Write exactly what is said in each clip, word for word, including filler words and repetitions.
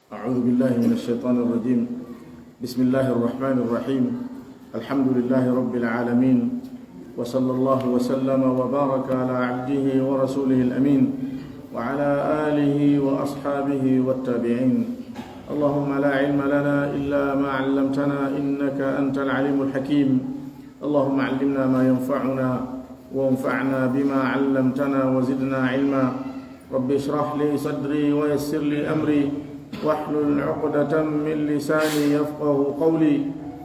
أعوذ بالله من الشيطان الرجيم. بسم الله الرحمن الرحيم. الحمد لله رب العالمين. وصلى الله وسلم وبارك على عبده ورسوله الأمين وعلى آله وأصحابه والتابعين. اللهم لا علم لنا إلا ما علمتنا إنك أنت العليم الحكيم. اللهم علمنا ما ينفعنا وانفعنا بما علمتنا وزدنا علما. رب اشرح لي صدري ويسر لي أمري واحلل عقدة من لساني يفقه قولي.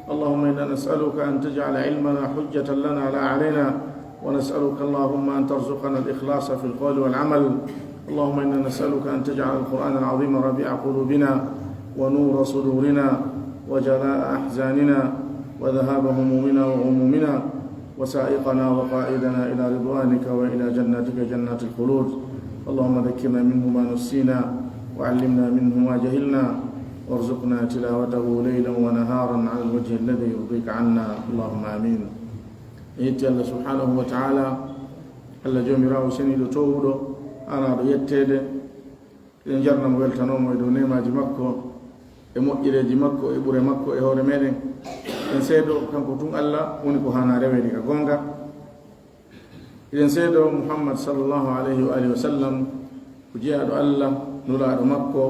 اللهم إنا نسألك أن تجعل علمنا حجة لنا لا علينا، ونسألك اللهم أن ترزقنا الإخلاص في القول والعمل. اللهم إنا نسألك أن تجعل القرآن العظيم ربيع قلوبنا ونور صدورنا وجلاء أحزاننا وذهاب همومنا وغمومنا وسائقنا وقائدنا إلى رضوانك وإلى جناتك جنات الخلود. اللهم ذكرنا منه ما نسينا وعلمنا منه ما جهلنا وارزقنا تلاوته ليلا ونهارا على الوجه الذي يرضيك عنا. اللهم آمين. En yetti Allah subhanahu wa ta'ala, Allah Joomiraawo seniiɗo toowuɗo, haanaaɗo yetteede. Eɗen njarna mo, weltanoo mo e dow neemaaji makko, e moƴƴereeji makko, e ɓure makko e hoore meɗen. En seedo kanko tun Allah woni ko haanaa reweede ka goonga. Eɗen seedo Muhammad sallallahu alayhi wa alihi wa sallam ko jeyaaɗo Allah, nulaaɗo makko.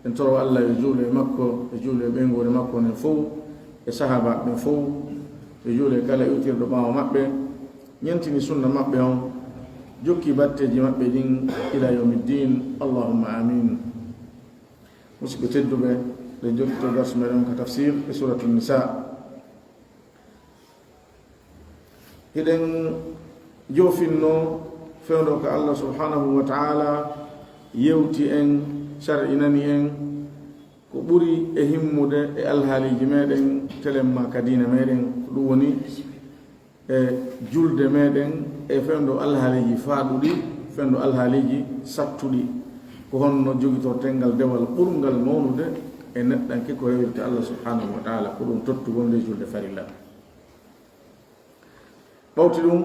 En toro Allah yo juulu e makko, e juulu e ɓeynguure makko nden fow, e sahaabaaɓe ɓen fow, e juulu e kala iwtirɗo ɓaawo maɓɓe, ñentini sunna maɓɓe on, jokki batteeji maɓɓe ɗin ila yawmiddin. Allahumma amin. Musidɓe tedduɓe, ɗen jokkito darsu meɗen ka tafsir e Suratu Nisa. Hiɗen joofinno fewndo ka Allah subhanahu wa ta'ala yewti en, shar'inani en ko ɓuri e himmude e alhaaliiji meɗen, telemma ka diina meɗen, ko ɗum woni e julde meɗen, e fewndo alhaaliiji faaɗuɗi, fewndo alhaaliiji sattuɗi. Ko honno jogitorten ngal dewal ɓurngal mawnude e neɗɗanke ko rewirta Allah subhanahu wa ta'ala, ko ɗum tottugol nde julde farilla. Ɓawti ɗum,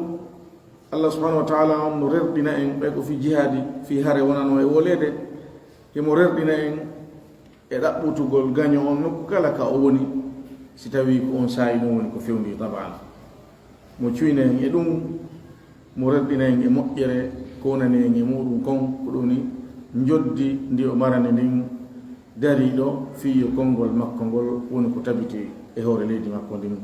Allah subhanahu wa ta'ala on no rerɗina en, ɓay ko fii jihaadi, fii hare wonano e woleede, himo rerɗina en e ɗaɓɓutugol gaño on nokku kala ka o woni, si tawii ko on saa'i ɗum woni ko fewndi taba'an. Mo cuyna en e ɗum, mo rerɗina en e moƴƴere ko wonani en e muɗum kon, ko ɗum woni njoddi ndi o marani ndin dariiɗo fii yo konngol makko ngol woni ko tabiti e hoore leydi makko ndin.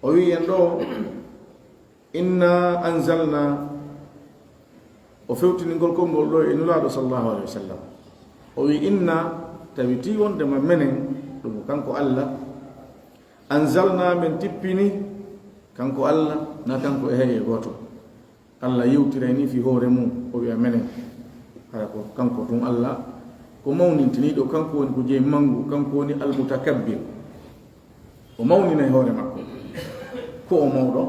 O wi'i en ɗo, "Inna anzalna," o fewtini ngol konngol ɗo e Nulaaɗo sallallahu alayhi wa sallam. O wi'i, "Inna," tawi tii wondema menen, ɗum kanko Allah, "anzalna," men tippini, kanko Allah, na kanko e hay e gooto. Allah yewtiray ni fii hoore mum, o wi'a menen. Hara ko kanko tun Allah, ko mawnintiniiɗo, kanko woni ko jeyi manngu, kanko woni Al-Mutakabbir. O mawnina e hoore makko. Ko o mawɗo.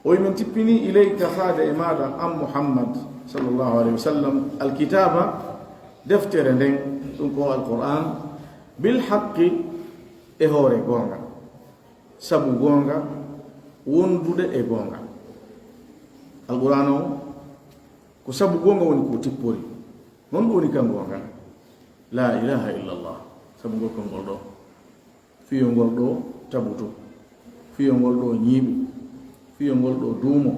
O wi men tippini ilayka faade e maaɗa an Muhammad sallallahu alayhi wa sallam alkitaaba, deftere nden, ɗum ko Alqur'an, bil haqqi, e hoore goonga. Sabu goonga, wondude e goonga. Alqur'an o, ko sabu goonga woni ko tippori. Honɗum woni kan goonga? La ilaha illallah. Sabu ngol konngol ɗo. Fiyo ngol ɗo tabuto. Fiyo ngol ɗo ñiiɓu. Fiyo ngol ɗo duumo.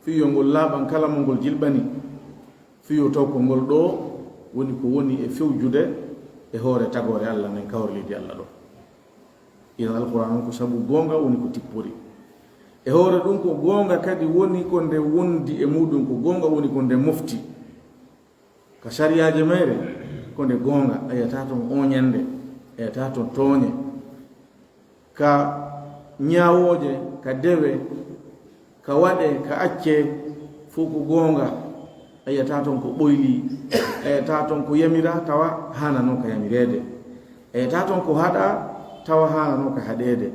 Fiyo ngol laaɓan kala mo ngol jilɓani. Fiyo taw ko ngol ɗo woni ko woni e fewjude e hoore tagoore Allah nden, kawre leydi Allah ɗo. Idan Alqur'an on ko sabu goonga woni ko tippori. E hoore ɗum ko goonga kadi woni ko nde wondi e muɗum, ko goonga woni ko nde mofti. Ka sariyaaje mayre ko nde goonga, a yi'ataa ton ooñannde, a yi'ataa ton tooñe. Ka ñaawooje, ka dewe, ka waɗe, ka acce, fof ko goonga. A yi'ataa ton ko ɓoylii, a yi'ataa ton ko yamiraa tawa haananoo ka yamireede. A yi'ataa ton ko haɗaa tawa haananoo ka haɗeede.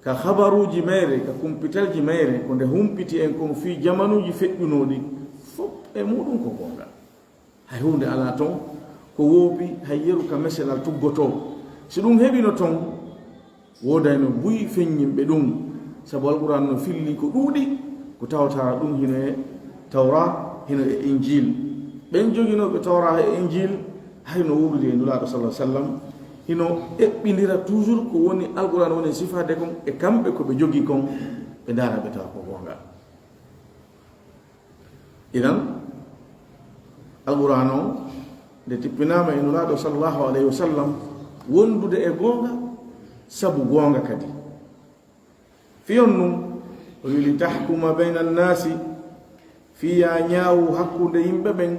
Ka habaruuji mayre, ka kumpitalji mayre, ko nde humpiti en kon fii jamanuuji feƴƴunooɗi, fof e muɗum ko goonga. Hay huunde alaa ton ko woopi, hay yeru ka meselal tuggotoo. Si ɗum heɓino ton, woodayno buy feññinɓe ɗum, sabu Alqur'an no filli ko ɗuuɗi, ko tawata ɗum hino e Tawra, hino e Injil. Ɓen joginooɓe Tawra e Injil, hay no wuurdi e Nulaaɗo sallallahu alaihi wasallam, hino eɓɓindira toujours ko woni Alqur'an woni sifaade kon e kamɓe ko ɓe jogi kon, ɓe ndaara ɓe tawa ko goonga. Idan, Alqur'an on nde tippinaama e Nulaaɗo sallallahu alaihi wasallam wondude e goonga, sabu goonga kadi. Fiyon nun, o wi'i, "Litahkuma bayna nnaasi", fii yo a ñaawu hakkunde yimɓe ɓen,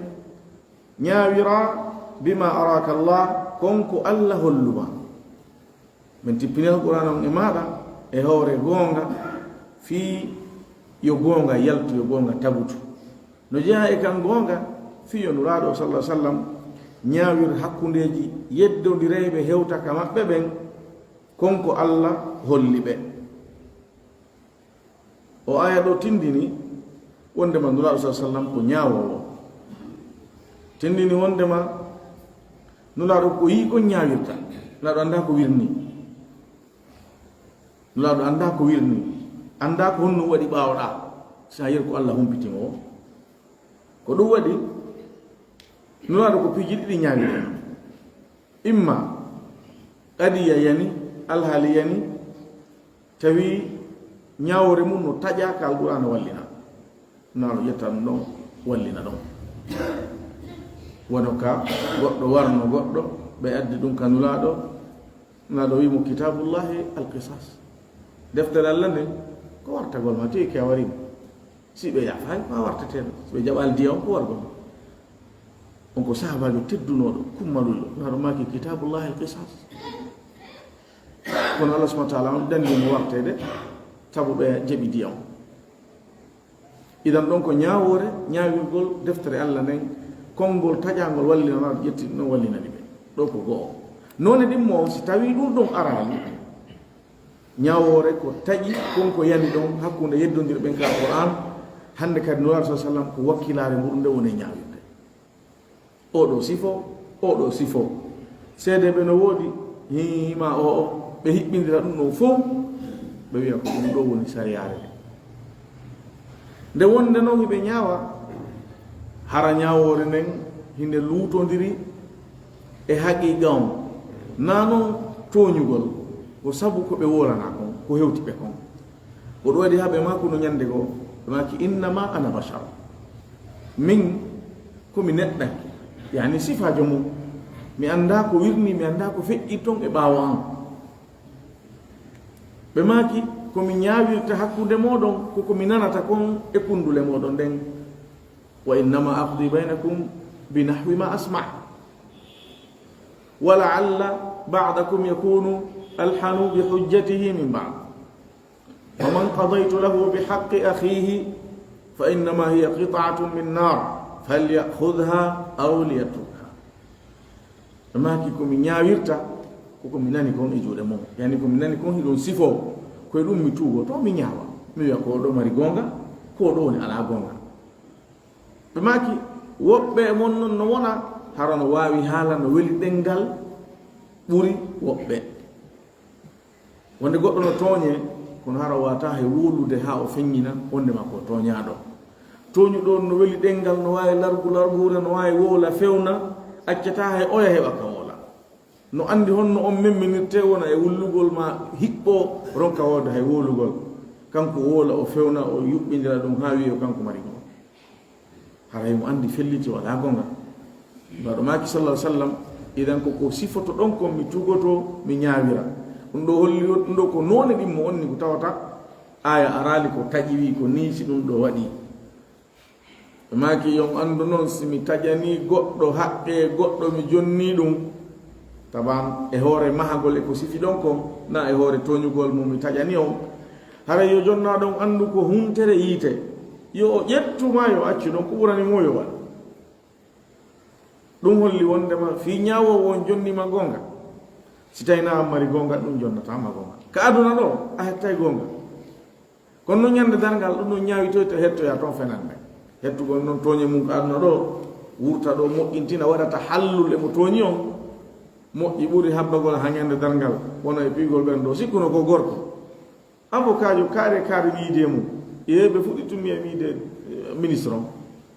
ñaawira, "bima araka Allah", kon ko Alla hollu ma. Men tippini Alqur'an on e maaɗa e hoore goonga, fii yo goonga yaltu, yo goonga tagutu. No jeyaa e kan goonga, fii yo Nulaaɗo sallallahu alaihi wasallam ñaawir hakkundeeji yeddondirayɓe hewta ka maɓɓe ɓen, kon ko Alla holli ɓe. O aya ɗo tindini wondema Nulaaɗo sallallahu alaihi wasallam ko ñaawoowo. Tindini wondema Nulaaɗo ko yi'i kon ñaawirta. Nulaaɗo anndaa ko wirni. Nulaaɗo anndaa ko wirni. Anndaa ko honno waɗi ɓaawoɗaa. Si a yeru ko Alla humpiti mo. Ko ɗum waɗi, Nulaaɗo ko piiji ɗiɗi ñaawirta. Imma qadiya yani, alhaali yani, tawi ñaawoore mun no taƴaa ka Alqur'aana wallina. Nulaaɗo ƴetta ɗum ɗon, wallina ɗon. Wano ka goɗɗo warno goɗɗo, ɓe addi ɗum ka Nulaaɗo, Nulaaɗo wi'i mo, "Kitaabullahi al-qisas." Deftere Alla nden, ko wartagol ma, te ke a wari mo. Si ɓe yaafaali, ko a warteteeɗo. Si ɓe jaɓaali diya on, ko wargol ma. On ko sahaabaajo teddunooɗo, kummaluɗo. Nulaaɗo maaki, "Kitaabullahi al-qisas." Kono Allah subhanahu wa ta'ala on danni mo warteede, sabu ɓe jaɓi diya on. Idan ɗon ko ñaawoore, ñaawirgol deftere Alla nden, konngol taƴaangol wallinanaa, ƴetti ɗum ɗon wallinani ɓe. Ɗo ko go'o. Noone ɗimmo on, si tawii ɗum ɗon araali, ñaawoore ko taƴi, kon ko yani ɗon hakkunde yeddondirɓe ɓen ka Qur'an, hannde kadi Nulaaɗo sallallahu alaihi wasallam ko wakkilaare muɗum nde woni e ñaawirde. Oɗo sifo, oɗo sifo. Seedeeɓe no woodi, hii, ma o, o, ɓe hiɓɓindira ɗum ɗon fow, ɓe wi'a ko ɗum ɗo woni sariyaare nde. Nde wonde non hiɓe ñaawa, hara ñaawoore nden hinde luutondiri e haqiiqa on. Naa non tooñugol, ko sabu ko ɓe woolanaa kon, ko hewti ɓe kon. Ko ɗum waɗi haa ɓe maakuno ñande goo, ɓe maaki, "Innama ana bashar." Min ko mi neɗɗanke, yani sifaajo mum. Mi anndaa ko wirni, mi anndaa ko feƴƴi ton e ɓaawo an. Ɓe maaki, "Ko mi ñaawirta hakkunde mooɗon, ko ko mi nanata kon e kundule mooɗon ɗen. Wa innama aqdi baynakum bi nahwi ma asma'. Wa la'alla ba'dakum yakunu alhanu bi hujjatihi min ba'd." "Wa man qadaytu lahu bi haqqi akhihi fa innama hiya qit'atun min nar, falyakhudhha aw liyatrukha." Ɓe maaki, "Ko mi ñaawirta, ko ko mi nani kon e juuɗe mum. Yani ko mi nani kon hiɗon sifoo, ko e ɗum mi tuugoto, mi ñaawa. Mi wi'a ko o ɗo mari goonga, ko o ɗo woni alaa goonga." Ɓe maaki, "Woɓɓe e mon non no wona, hara no waawi haala, no weli ɗemngal ɓuri woɓɓe." Wonde goɗɗo no tooñe, kono hara o wata hay wowlude haa o feññina wonde ma ko tooñaaɗo. Tooñuɗo on no weli ɗemngal, no waawi largu larguure, no waawi wowla fewna, accata hay oya heɓa ka wowla. No anndi honno on memminirte, wona e wullugol ma hiɓɓo, ronka wowde hay wowlugol. Kanko wowla, o fewna, o yuɓɓindira ɗum haa wi'o kanko mari ɗum. Haray mo anndi felliti wala gonga. Nulaaɗo maaki sallallahu alaihi wasallam, "Idan ko ko sifoto ɗon kon mi tugoto, mi ñaawira." Ɗum ɗo holli, ɗum ɗo ko noone ɗimmo on ni ko tawata aaya araali ko taƴi wi ko ni si ɗum ɗo waɗi. Ɓe maaki, "Yo on anndu non si mi taƴani goɗɗo haqqe goɗɗo mi jonni ɗum." Taban e hoore mahagol e ko sifi ɗon kon, na e hoore tooñugol mo mi taƴani on. Haray yo jonnaaɗo on anndu ko huntere yiite. Yo o ƴettu ma yo accu ɗon ko ɓurani mo yo waɗ. Ɗum holli wondema fii ñaawoowo on jonni ma goonga. Si tawi na an mari goonga, ɗum jonnata ma goonga. Ka aduna ɗo, a hettay goonga. Kono non ñande darngal, ɗum ɗon ñaawitoyta hettoya toon fenande. Hettugol non tooñe mum ko aduna ɗo, wurta ɗo, moƴƴintina, waɗa tahallul e mo tooñi on, moƴƴi ɓuri habbagol haa ñande darngal, wona e piygol ɓen ɗo. Sikkuno ko gorko. Avocat jo kaare kaare miide mum. Ye ɓe fuɗɗi tun mi e miide, eh, ministre on,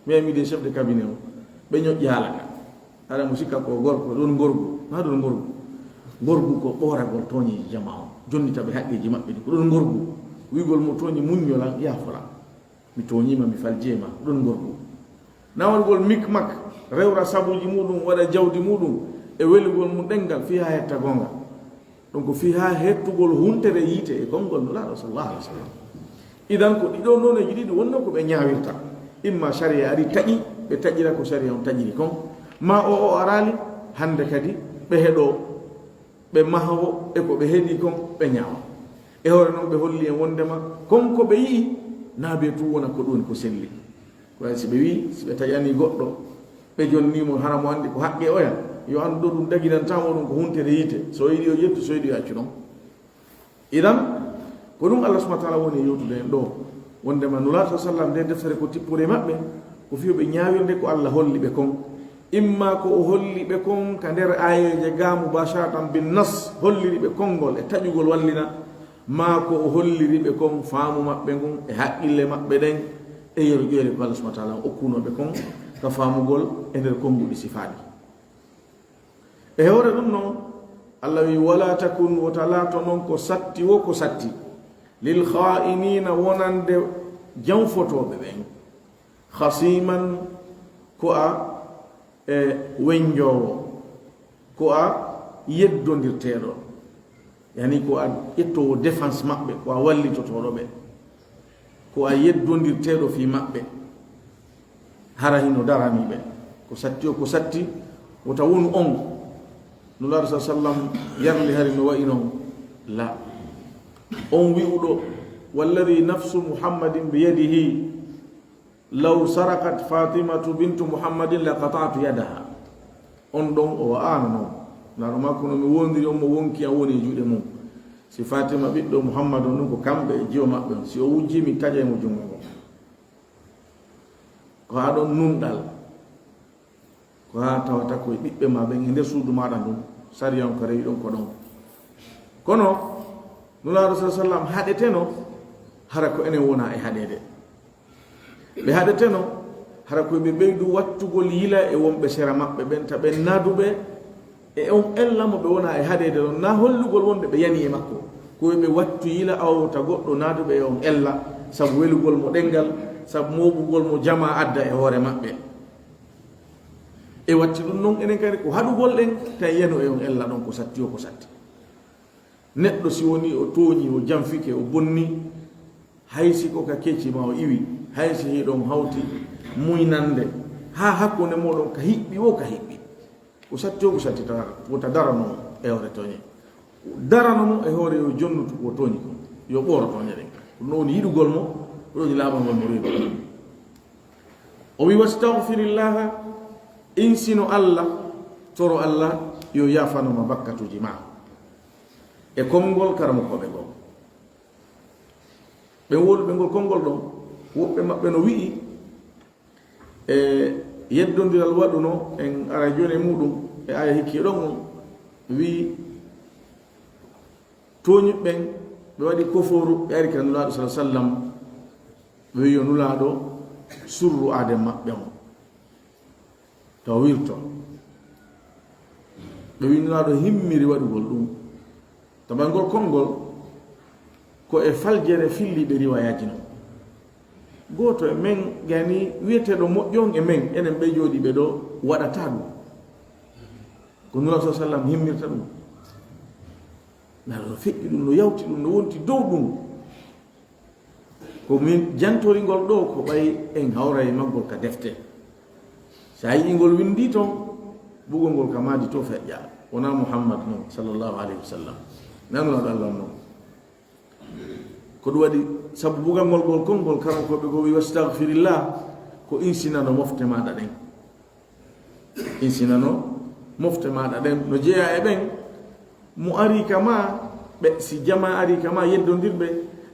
mi e miide chef de cabinet on. Ɓe ñoƴƴaala ka. Hara mo sikka ko gorko, ɗon ngorgu. Na ɗon ngorgu. Ngorgu ko ɓooragol tooñeeji jamaa on. Jonnita ɓe haqqeeji maɓɓe ɗi. Ko ɗon ngorgu. Wi'ugol mo tooñi muññolan, yaafolan. Mi tooñiima, mi faljii e ma. Ɗon ngorgu. Na waɗugol mikmak, rewra sabuuji muuɗum, waɗa jawdi muuɗum, e welugol mum ɗemngal fii haa hetta goonga. Ɗum ko fii haa hettugol huntere yiite e konngol Nulaaɗo sallallahu alaihi wasallam. Idan ko ɗiɗo nooneeji ɗiɗi wonnoo ko ɓe ñaawirta. Imma sariya ari taƴi, ɓe taƴira ko sariya on taƴiri kon. Ma o, o araali, hannde kadi ɓe heɗoo, ɓe mahoo e ko ɓe heɗii kon, ɓe ñaawa. E hoore non ɓe holli en wonndema kon ko ɓe yi'i, naa bee tun wona ko ɗun ko selli. Ko wayi si ɓe wi'i, si ɓe taƴanii goɗɗo, ɓe jonnii mo, hara mo anndi ko haqqee oya, yo anndu ɗoo ɗun daginantaa mo ɗun ko huntere yiite. Si o yiɗi o ƴettu, si o yiɗi o accu non. Idan, ko ɗun Allah subhanahu wa ta'ala woni e yewtude en ɗoo. Wonndema Nulaaɗo sallallahu alaihi wasallam, nde deftere ko tippori e maɓɓe, ko fii ɓe ñaawirde ko Allah holli ɓe kon. Imma ko o holli ɓe kon ka nder aayeeje gaa mubasharatan bin nas, holliri ɓe konngol e taƴugol wallina, maa ko o holliri ɓe kon faamu maɓɓe ngun e haqqille maɓɓe ɗen e yeru ƴoyre ko Allah subhanahu wa ta'ala okkunoo ɓe kon ka faamugol e nder konnguɗi sifaaɗi. E hoore ɗun non, Allah wi'i, "Wala takun, wota laato non ko satti wo ko satti, lil kha'inina, wonande janfotooɓe ɓen, khasiman, ko a, e, wenjoowo, ko a yeddondirteeɗo." Yani ko a ƴettoowo défense maɓɓe, ko a wallitotooɗo ɓe, ko a yeddondirteeɗo fii maɓɓe. Hara hino daranii ɓe. Ko satti o, ko satti, wota wonu on. Nulaaɗo sa sallam yarli hari no wa'i non. La. On wi'uɗo, "Walladhi nafsu Muhammadin biyadihi, law saraqat Fatimatu bintu Muhammadin la qata'tu yadaha." On ɗon o wa'aano non. Nulaaɗo makko no mi wondiri on mo wonki an woni e juuɗe mum. Si Fatima ɓiɗɗo Muhammad on ɗum ko kamɓe e jiwo maɓɓe on. Si o wujji mi taƴay mo junngo ngon. Ko haa ɗon nunɗal. Ko haa tawata ko e ɓiɓɓe ma ɓen e nder suudu maaɗa ndun. Sariya on ko rewi ɗon ko ɗon. Kono Nulaaɗo sa sallam haɗeteno hara ko enen wona e haɗeede. Ɓe haɗeteno, hara ko ɓe ɓeydu wattugol yila e wonɓe sera maɓɓe ɓen, ta ɓen naaduɓe e on ella mo ɓe wona e haɗeede ɗon, naa hollugol wonde ɓe yani e makko. Ko ɓe wattu yila awta goɗɗo naaduɓe e on ella, sabu welugol mo ɗemngal, sabu mooɓugol mo jamaa adda e hoore maɓɓe. E watti ɗum non, enen kadi ko haɗugol ɗen, tawi yano e on ella ɗon ko satti o ko satti. Neɗɗo si woni o tooñi, o janfike, o bonni, hay si ko ka keeci ma o iwi, hay si hiɗon hawti muynande, haa hakkunde moɗon ka hiɓɓi wo ka hiɓɓi. Ko satti o ko satti tawata, wota darano mo e hoore tooñe. Darano mo e hoore yo jonnutu ko tooñi ko, yo ɓooro tooñe ɗen. Ɗum ɗon woni yiɗugol mo, ko ɗum woni laaɓangol mo reedu. O wi, "Wastagfirillaha, insino Allah, toro Allah yo yaafano ma bakkatuuji ma." E konngol karamokooɓe ngol. Ɓen wowluɓe ngol konngol ɗon, woɓɓe maɓɓe no wi'i, e yeddondiral waɗuno, en ara jooni e muɗum, e aya hikki ɗon on, wi'i, tooñuɓe ɓen, ɓe waɗi kofooru, ɓe ari ka Nulaaɗo sallallahu alaihi wasallam, ɓe wi'i yo Nulaaɗo surru aaden maɓɓe on. Taw wirto. Ɓe wi'i Nulaaɗo himmiri waɗugol ɗum. Tawa ngol konngol ko e faljere filliiɓe riwaayaaji non. Gooto e men gani wi'eteeɗo moƴƴo on e men, enen ɓe jooɗiiɓe ɗo waɗataa ɗum. Ko Nulaaɗo sallallahu alaihi wasallam himmirta ɗum. Nulaaɗo no feƴƴi ɗum, no yawti ɗum, no wonti dow ɗum. Ko min jantori ngol ɗoo, ko ɓay en hawra e maggol ka defte. Si a yi'ii ngol winndii ton, bugol ngol ka maadi to feƴƴa. Wonaa Muhammad non, sallallahu alaihi wasallam. Naa Nulaaɗo Allah non. Ko ɗum waɗi, sabu bugangol ngol konngol, karamokooɓe goo wi'i, "Wastagfirillah," ko insinano mofte maaɗa ɗen. Insinano mofte maaɗa ɗen no jeyaa e ɓen mo ari ka maa, ɓe, si jamaa ari ka maa yeddondirɓe,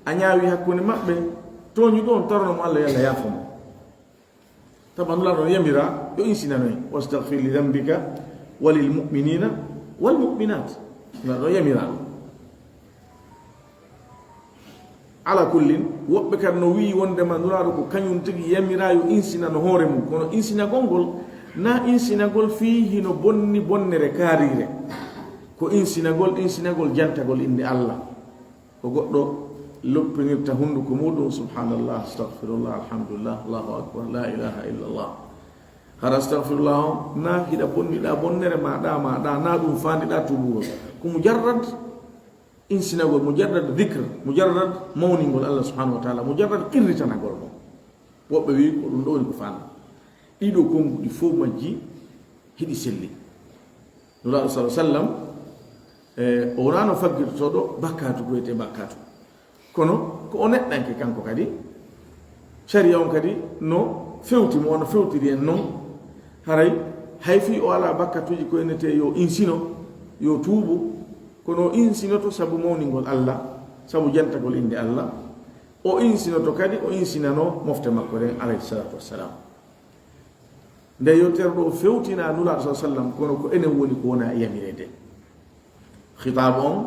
a ñaawi hakkunde maɓɓe, tooñuɗo on tarono mo Allah, yo Allah yaafo mo. Tawa Nulaaɗo on yamira yo insinano en, "Wastagfir li dhanbika wa lil mu'minina wal mu'minat." Nulaaɗo on yamira ɗum. Ala kullin, woɓɓe kadi no wi'i wondema Nulaaɗo ko kañum tigi yamiraa yo insinano hoore mum, kono insinagol ngol Na insinagol fii hino bonni bonnere kaariire. Ko insinagol, insinagol jantagol innde Allah. Ko goɗɗo loppinirta hunnduko muuɗum, "Subhanallah, astaghfirullah, alhamdulillah, Allahu akbar, la ilaha illallah." Hara astaghfirullah on, na hiɗa bonniɗa bonnere ma ɗa, ma ɗa, na ɗum faandiɗa tuubugol. Ko mujarrad insinagol, mujarrad dhikr, mujarrad mawningol Allah subhanahu wa ta'ala, mujarrad qirritanagol mo. Woɓɓe wi ko ɗum ɗo woni ko faandu. Ɗiɗo konguɗi fof majji hiɗi selli. Nulaaɗo sallallahu alaihi wasallam, e, o wonano faggirtoɗo bakkatu ko wiyete bakkatu. Kono ko o neɗɗanke kanko kadi, sharia on kadi no fewti mo, no fewtiri en non. Haray hay fii o ala bakkatuji ko enete yo insino, yo tuubu, kono o insinoto sabu mawningol Allah, sabu jantagol innde Allah. O insinoto kadi, o insinano mofte makko ɗen, alayhi salatu wassalam. Nde yewtere ɗo fewtina Nulaaɗo sallallahu alaihi wasallam, kono ko enen woni ko wona e yamireede. Khitaab on,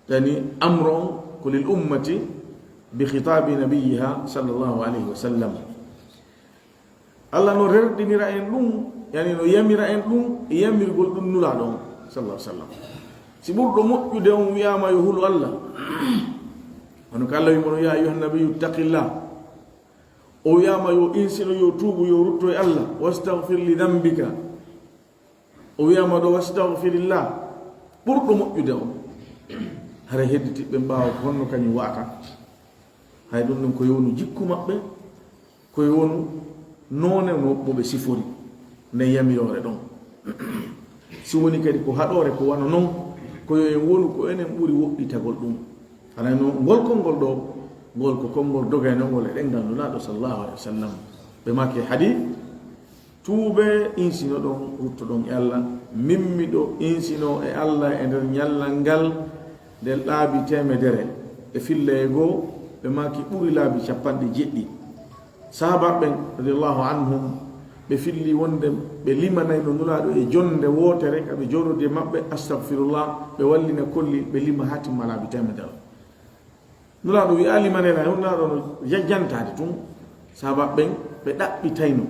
yani amru on, ko lil ummati bi khitaabi nabiyyiha sallallahu alaihi wasallam. Allah no rerɗinira en ɗum, yani no yamira en ɗum, e yamirgol ɗum Nulaaɗo on, sallallahu alaihi wasallam. Si ɓurɗo moƴƴude on wi'ama yo hulu Allah, hono ko Allah wi mo, "Ya ayyuhan nabiyyu ittaqillah." O wi'ama yo insino, yo tuubu, yo rutto e Allah, "Wastaghfir li dhanbika." O wi'ama ɗo, "Wastaghfirillah." Ɓurɗo moƴƴude on. Hara hedditiɓɓe ɓaawo ko honno kañum wa'ata? Hay ɗum ɗum ko yownu jikku maɓɓe, ko yownu noone no mo ɓe sifori nden yamiroore ɗon. Si woni kadi ko haɗoore ko wano non, ko yo en wonu ko enen ɓuri woɗɗitagol ɗum. Hara no ngol konngol ɗo, ngol ko konngol dogaynongol e ɗemngal Nulaaɗo sallallahu alaihi wasallam. Ɓe maaki hadith, "Tuubee, insinoɗon, ruttoɗon e Allah. Min miɗo insinoo e Allah e nder ñallal ngal nde laabi teemedere e filla e goo," ɓe maaki, "ɓuri laabi capanɗe jeɗɗi." Sahaabaaɓe ɓen, radiyallahu anhum, ɓe filli wonde ɓe limanayno Nulaaɗo e jonnde wootere, ka ɓe jooɗodi e maɓɓe, "Astaghfirullah," ɓe wallina kolli, ɓe lima haa timma laabi teemedere. Nulaaɗo wi'a, "Limanee lan," Nulaaɗo no ja-, jantaade tun. Sahaabaaɓe ɓen, ɓe ɗaɓɓitayno,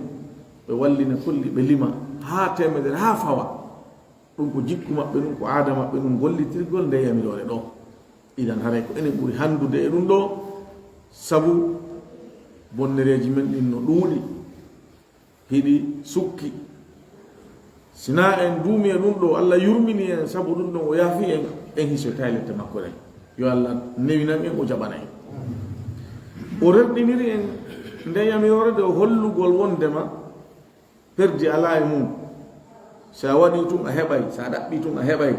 ɓe wallina kolli, ɓe lima haa teemedere, haa fawa. Ɗum ko jikku maɓɓe, ɗum ko aada maɓɓe, ɗum gollitirgol nde yamiroore ɗo. Idan haray ko enen ɓuri handude e ɗum ɗo, sabu bonnereeji men ɗin no ɗuuɗi, hiɗi sukki. Sina en duumi e ɗum ɗo, Allah yurmini en, sabu ɗum ɗon o yaafi en, en hisoyta e lette makko ɗen. Yo Allah newinan en, o jaɓana en. O rerɗiniri en nde yamiroore ɗo hollugol wondema perdi alaa e mum. Si a waɗii tun, a heɓay. Si a ɗaɓɓii tun, a heɓay.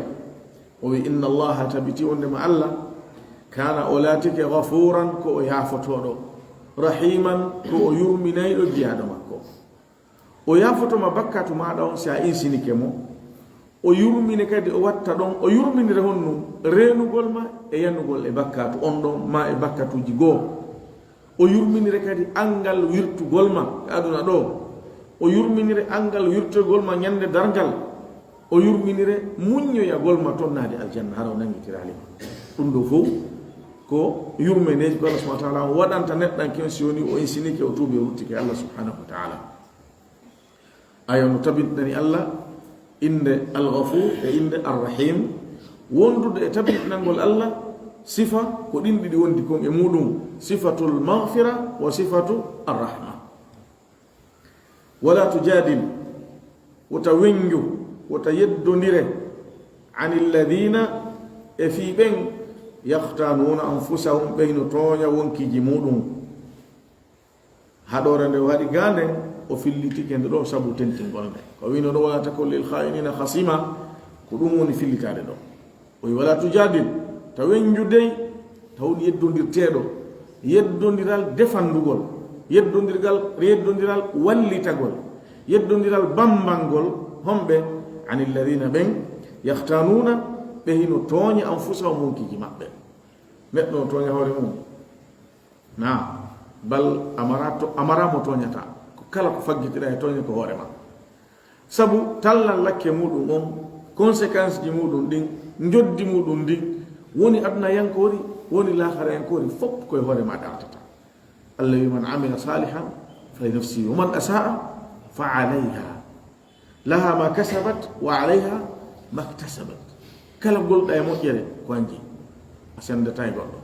O wi, "Inna Allaha," tabiti wondema Allah, "kana," o laatike, "ghafuran," ko o yaafotooɗo, "rahiman," ko o yurminayɗo jiyaaɗo makko. O yaafoto ma bakkatu maaɗa on si a insinike mo. O yurmine kadi, o watta ɗon, o yurminire honɗum? Reenugol ma e yanugol e bakkatu on ɗon, ma e bakkatuuji goo. O yurminire kadi anngal wirtugol ma e aduna ɗo. O yurminire anngal wirtugol ma ñande darngal. O yurminire muññoyagol ma ton naade aljanna, hara o nanngitiraali ma. Ɗum ɗo fof ko yurmeneeji ko Allah subhanahu wa ta'ala on waɗanta neɗɗanke on si woni o insinike, o tuubi, o ruttike Allah subhanahu wa ta'ala. Ayo no tabintinani Allah innde Al-Ghafur e innde Ar-Rahim. Wondude e tabintinangol Allah sifa ko ɗin ɗiɗi wondi kon e muɗum, sifatul maghfira wa sifatu ar-rahma. Wala tujadil, wota wenju, wota yeddondire, anil ladina, e fii ɓen, yakhtanuna anfusahum, ɓe hino tooña wonkiiji muɗum. Haɗoore nde o haɗi gaande, o fillitike nde ɗo sabu tentingol nde. Ko wino ɗo, "Wala takun lil kha'inina khasima," ko ɗum woni fillitaade ɗo. O wi, "Wala tujadil," ta wenju dey, ta woni yeddondirteeɗo, yeddondiral defandugol, yeddondirgal, yeddondiral wallitagol, yeddondiral bambangol, homɓe, anil ladina ɓen, yakhtanuna, ɓe hino tooña anfusahum wonkiiji maɓɓe. Neɗɗo no tooña hoore mum. Na, bal amara to, amara mo tooñata. Ko kala ko faggitiɗa e tooñe ko hoore ma. Sabu tallal lakke muɗum on, conséquence ji muɗum ɗin, njoddi muɗum ndin, woni aduna yankoori, woni laakhara yankoori, fof koye hoore ma ɗaatata. Allah wi, "Man amila salihan fa li nafsihi, wa man asa'a fa alayha." Laha ma kasabat wa alayha ma ktasabat. Kala golluɗa e moƴƴere ko an jeyi, a sendata e goɗɗo.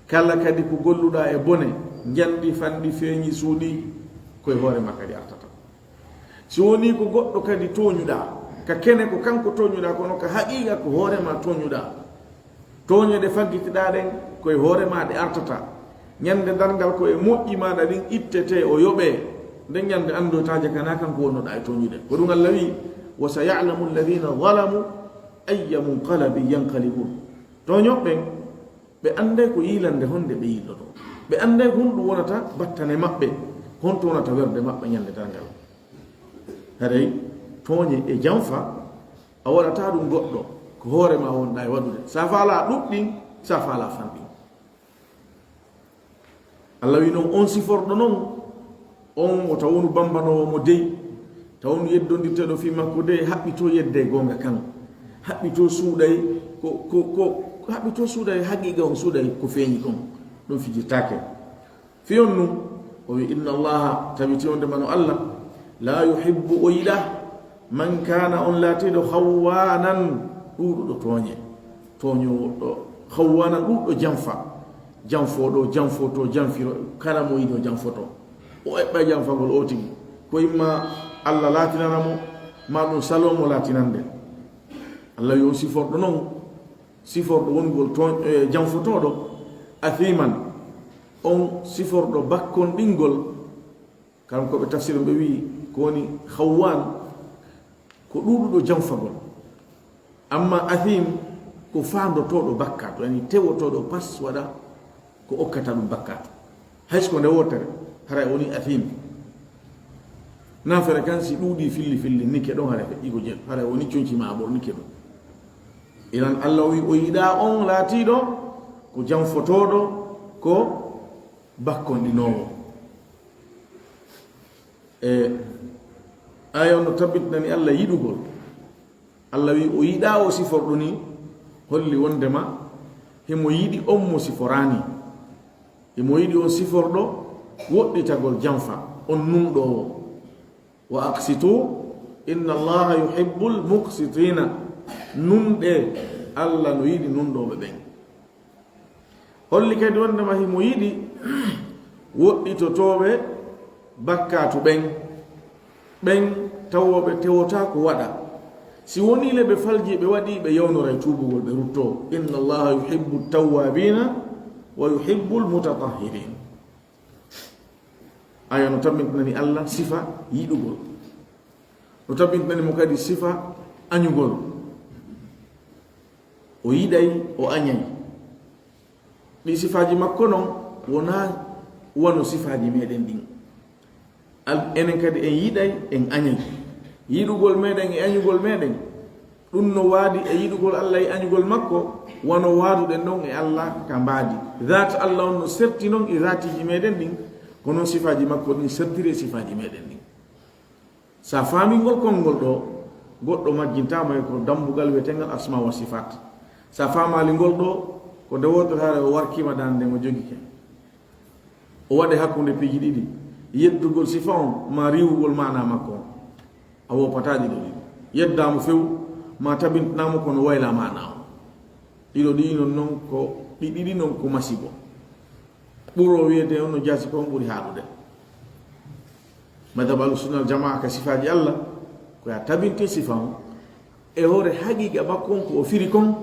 Kala kadi ko golluɗa e bone, njandi, fanɗi, feeñi, suuɗi, ko e hoore ma kadi artata. Si woni ko goɗɗo kadi tooñuɗa, ka kene ko kanko tooñuɗa, kono ka haqiqa ko hoore ma tooñuɗa. Tooñe ɗe faggitiɗa ɗen, ko e hoore ma ɗe artata. Ñande darngal ko e moƴƴi maɗa ɗin ittete, o yoɓe. Nden ñande anndoyta jakana kanko wonnoɗa e tooñude. Ko ɗum Allah wi, "Wa sayalamu alladhina zalamu ayya munqalabin yanqalibun." Tooñoɓe ɓen, ɓe annday ko yiilande honde ɓe yiilloto. Ɓe annday honɗum wonata battane maɓɓe, honto wonata werde maɓɓe ñande darngal. Haray tooñe e janfa, a waɗata ɗum goɗɗo, ko hoore ma wonɗa e waɗude. Sa faala ɗuɗɗin, sa faala fanɗin. Allah wi noon, on siforɗo noon, on o taw wonu bambanoowo mo dey, taw wonu yeddondirteeɗo fii makko dey, haɓɓitoo yedde goonga kan. Haɓɓitoo suuɗay ko, ko, ko, haɓɓitoo suuɗay haqiiqa on suuɗay ko feeñi kon. Ɗum fijirtaake. Fiyon nun, o wi, "Inna Allaha, tabiti wonde mano Allah, la yuhibbu, o yiɗa, man kana, on laatiiɗo, khawwanan, ɗuuɗuɗo tooñe." Tooñoowo ɗo, khawwanan, ɗuuɗo janfa. Janfooɗo, janfoto, janfiro, kala mo yiɗo janfoto. O eɓɓa janfagol o tigi. Ko imma Allah laatinana mo, ma ɗum saloo mo laatinande. Allah yo on siforɗo non, siforɗo wongol to, e, janfotooɗo, athiman, on siforɗo bakkonɗingol. Kanko ɓe tafsir ɓe wi, ko woni khawwan, ko ɗuuɗuɗo janfagol. Amma athim, ko faandotooɗo bakkaatu, yani tewotooɗo pas waɗa ko okkata ɗum bakkaatu. Hay so ko nde wootere, haray o woni athim. Nafere kan si ɗuuɗi filli filli, nike ɗon haray feƴƴi ko jel, haray o woni conci ma ɓor nike ɗum. Iran Allah wi o yiɗa on laatiiɗo ko janfotooɗo, ko bakkonɗinoowo. E aya on no tabbitinani Allah yiɗugol. Allah wi o yiɗa o siforɗo ni, holli wondema himo yiɗi on mo siforani. Himo yiɗi on siforɗo woɗɗitagol janfa, on nunɗowo. Wa aqsitu, inna Allaha yuhibbul muqsitina. Nunɗe, Allah no yiɗi nunɗoɓe ɓen. Holli kadi wondema himo yiɗi woɗɗitotooɓe bakkaatu ɓen, ɓen tawooɓe tewota ko waɗa. Si wonii le ɓe falji, ɓe waɗi, ɓe yawnoray tuubugol, ɓe ruttoo. Inna Allaha yuhibbu tawwabina wa yuhibbul mutatahhirin. Aya no tabintinani Allah sifa yiɗugol. No tabintinani mo kadi sifa añugol. O yiɗay, o añay. Ɗi sifaaji makko non wonaa wano sifaaji meɗen ɗin. Al-, enen kadi en yiɗay, en añay. Yiɗugol meɗen e añugol meɗen, ɗum no waadi e yiɗugol Allah e añugol makko, wano waaduɗen non e Allah ka mbaadi. Zaat Allah on no serti non e zaatiji meɗen ɗin, ko non sifaaji makko ɗin sertiri e sifaaji meɗen ɗin. Sa faami ngol konngol ɗo, goɗɗo majjintaama e ko dambugal wiyetengal asma wa sifaat. Sa faamaali ngol ɗo, ko nde wootere haray o warkiima daande nden o jogike. O waɗe hakkunde piiji ɗiɗi, yeddugol sifa on, ma riiwugol maana makko on. A woppataa ɗiɗo ɗin. Yeddaa mo few, ma tabintinaa mo kono wayla maana on. Ɗiɗo ɗi non, non ko, ɗi ɗiɗi non ko masibo. Ɓuro wiyete on no jaasi ko on ɓuri haaɗude. Madhab Ahlu Sunna wal Jamaa ka sifaaji Allah, ko ya tabinte sifa on e hoore haqiqa makko on ko o firi kon,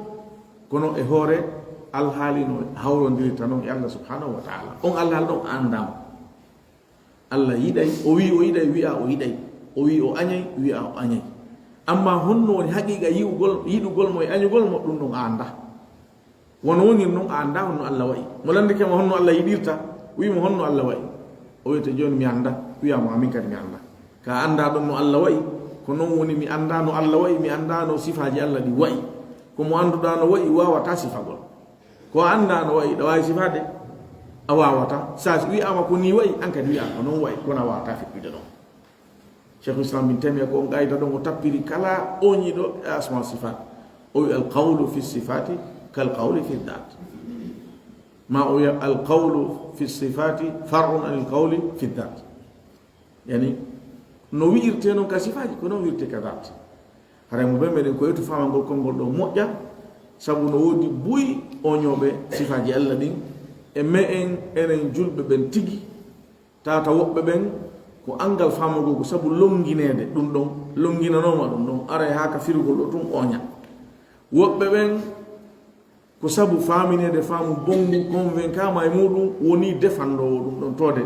kono e hoore alhaali no hawrondirta non e Allah subhanahu wa ta'ala. On alhaali ɗon a anndaa mo. Allah yiɗay, o wi o yiɗay, wi'a o yiɗay. O wi o añay, wi'a o añay. Amma honno woni haqiqa yi'ugol, yiɗugol mo e añugol mo, ɗum ɗon a anndaa. Wano woniri non, a anndaa honno Allah wa'i. Mo lanndike ma honno Allah yiɗirta, wi'i mo honno Allah wa'i. O wi'ete, "Jooni mi anndaa." Wi'a mo, "Amin kadi mi anndaa." Ka a anndaa ɗon no Allah wa'i, ko non woni mi anndaa no Allah wa'i, mi anndaa no sifaaji Allah ɗi wa'i. Ko mo annduɗaa no wa'i, waawataa sifagol. Ko a anndaa no wa'i, ɗa waawi sifaade? A waawataa. Sa wi'aama ko nii wa'i, an kadi wi'aa ko non wa'i, kono a waawataa fiɓɓude ɗon. Cheikhul Islam bin Taymiya ko on qaayida ɗon o tappiri kala oñiiɗo e asma sifat. O wi, "Al qawlu fi sifati kal qawli fi dhat." Ma o wiya, "Al qawlu fi sifati far'un anil qawli fi dhat." Yani, No wi'irtee noon ka sifaaji, ko noon wi'irtee ka daati. Haray mo ɓe meɗen ko yetu faamangol konngol ɗoo moƴƴa, sabu no woodi buy oñooɓe sifaaji Alla ɗin, e me'en enen julɓe ɓen tigi, tata woɓɓe ɓen ko anngal faamagol ko sabu lonngineede ɗum ɗon, lonnginanooma ɗum ɗon, aray haa ka firugol ɗoo tun oña. Woɓɓe ɓen ko sabu faamineede faamu bonngu, convaincama e muɗum, woni defandoowo ɗum ɗon toode.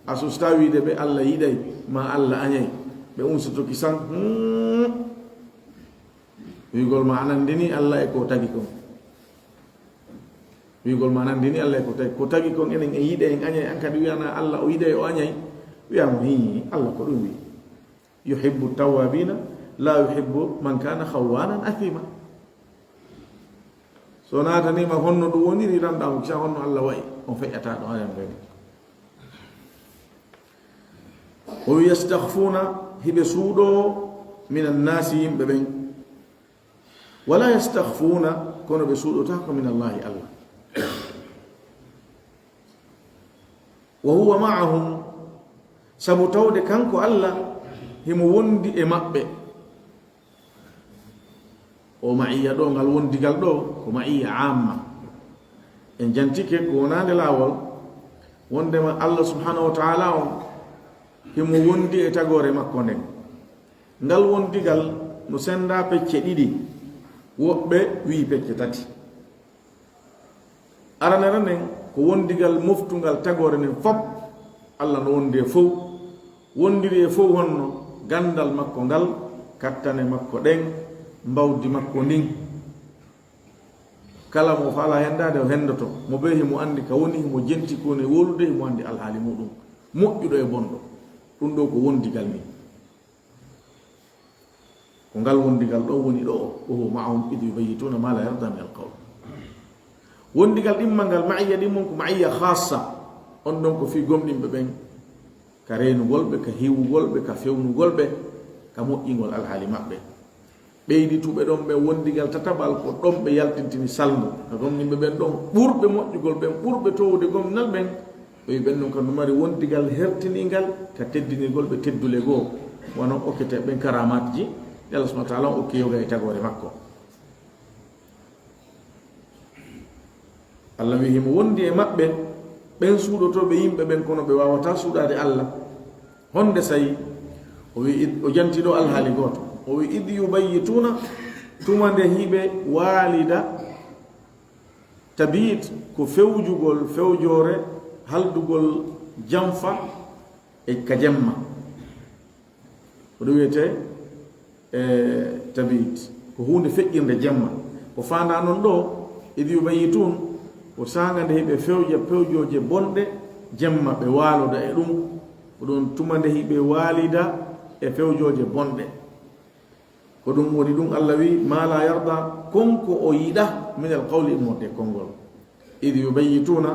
A sustaa wiide ɓe Alla yiɗay, ma Alla añay. Ɓe unsitoki san. Hmm. Wiigol ma a nanndini Alla e ko tagi kon. Wiigol ma a nanndini Alla e ko tagi, ko tagi kon enen en yiɗay, en añay, an kadi wi'anaa Alla o yiɗay, o añay. Wi'aa mo, hii, Alla ko ɗum wi'i. Yuhibbu tawwabina, la yuhibbu man kana khawwanan athima. So naataniima honno ɗum woniri, lanɗaa mo kisa honno Alla wa'i, on feƴƴataa ɗo ayan ɓen. O wi, yastakhfuna, hiɓe suuɗoo, min annasi, yimɓe ɓen. Wala yastakhfuna, kono ɓe suuɗotaako min Allahi, Alla. Wa huwa ma'ahum, sabu tawde kanko Alla himo wondi e maɓɓe. O ma'iyya ɗoo, ngal wondigal ɗoo, ko ma'iyya amma. En jantike ko wonaande laawol, wondema Alla subhanahu wa ta'ala on himo wondi e tagoore makko nden. Ngal wondigal no senndaa pecce ɗiɗi, woɓɓe wi'i pecce tati. Aranere nden ko wondigal moftungal tagoore nden fop, Alla no wondi e fow, wondiri e fow honno ganndal makko ngal, kattane makko ɗen, mbawdi makko ndin. Kala mo faalaa henndaade o henndoto, mo bee himo anndi ka woni, himo jenti ko woni e wowlude, himo anndi alhaali muɗum, moƴƴuɗo e bonɗo. Ɗum ɗoo ko wondigal ni. Ko ngal wondigal ɗoo woni ɗoo, wa huwa ma'ahum idh yubayyituna ma la yarda min al-qawl. Wondigal ɗimmal ngal, ma'iyya ɗimmun ko ma'iyya khassa, on ɗon ko fii gomɗinɓe ɓen, ka reenugol ɓe, ka hiwugol ɓe, ka fewnugol ɓe, ka moƴƴingol alhaali maɓɓe. Ɓeydituɓe ɗon ɓen wondigal tataɓal ko ɗon ɓe yaltintini salndu ka gomɗinɓe ɓen ɗon, ɓurɓe moƴƴugol ɓen, ɓurɓe toowude gomɗinal ɓen, ɓe wi ɓen ɗon kam no mari wondigal hertiningal ka teddinirgol ɓe teddule goo, wano okkete ɓen karamatji, ɗi Allah subhanahu wa ta'ala on okki yoga e tagoore makko. Allah wi himo wondi e maɓɓe, ɓen suuɗotooɓe yimɓe ɓen, kono ɓe waawataa suuɗaade Allah. Honde sayi? O wi id-, o janti ɗo alhaali gooto. O wi, "Id yubayyituna, tuma nde hiɓe waalida." Tabiit ko fewjugol fewjoore, haldugol janfa e ka jemma. Ko ɗum wiyetee, e, tabiit. Ko huunde feƴƴirnde jemma. Ko faandaa non ɗo, id yubayyitun, ko saanga nde hiɓe fewja fewjooje bonɗe jemma, ɓe waaloda e ɗum. Ko ɗum tuma nde hiɓe waalida e fewjooje bonɗe. Ko ɗum woni ɗum Allah wi, "Ma la yarda, kon ko o yiɗa, min al qawli, immorde e konngol." Id yubayyituna,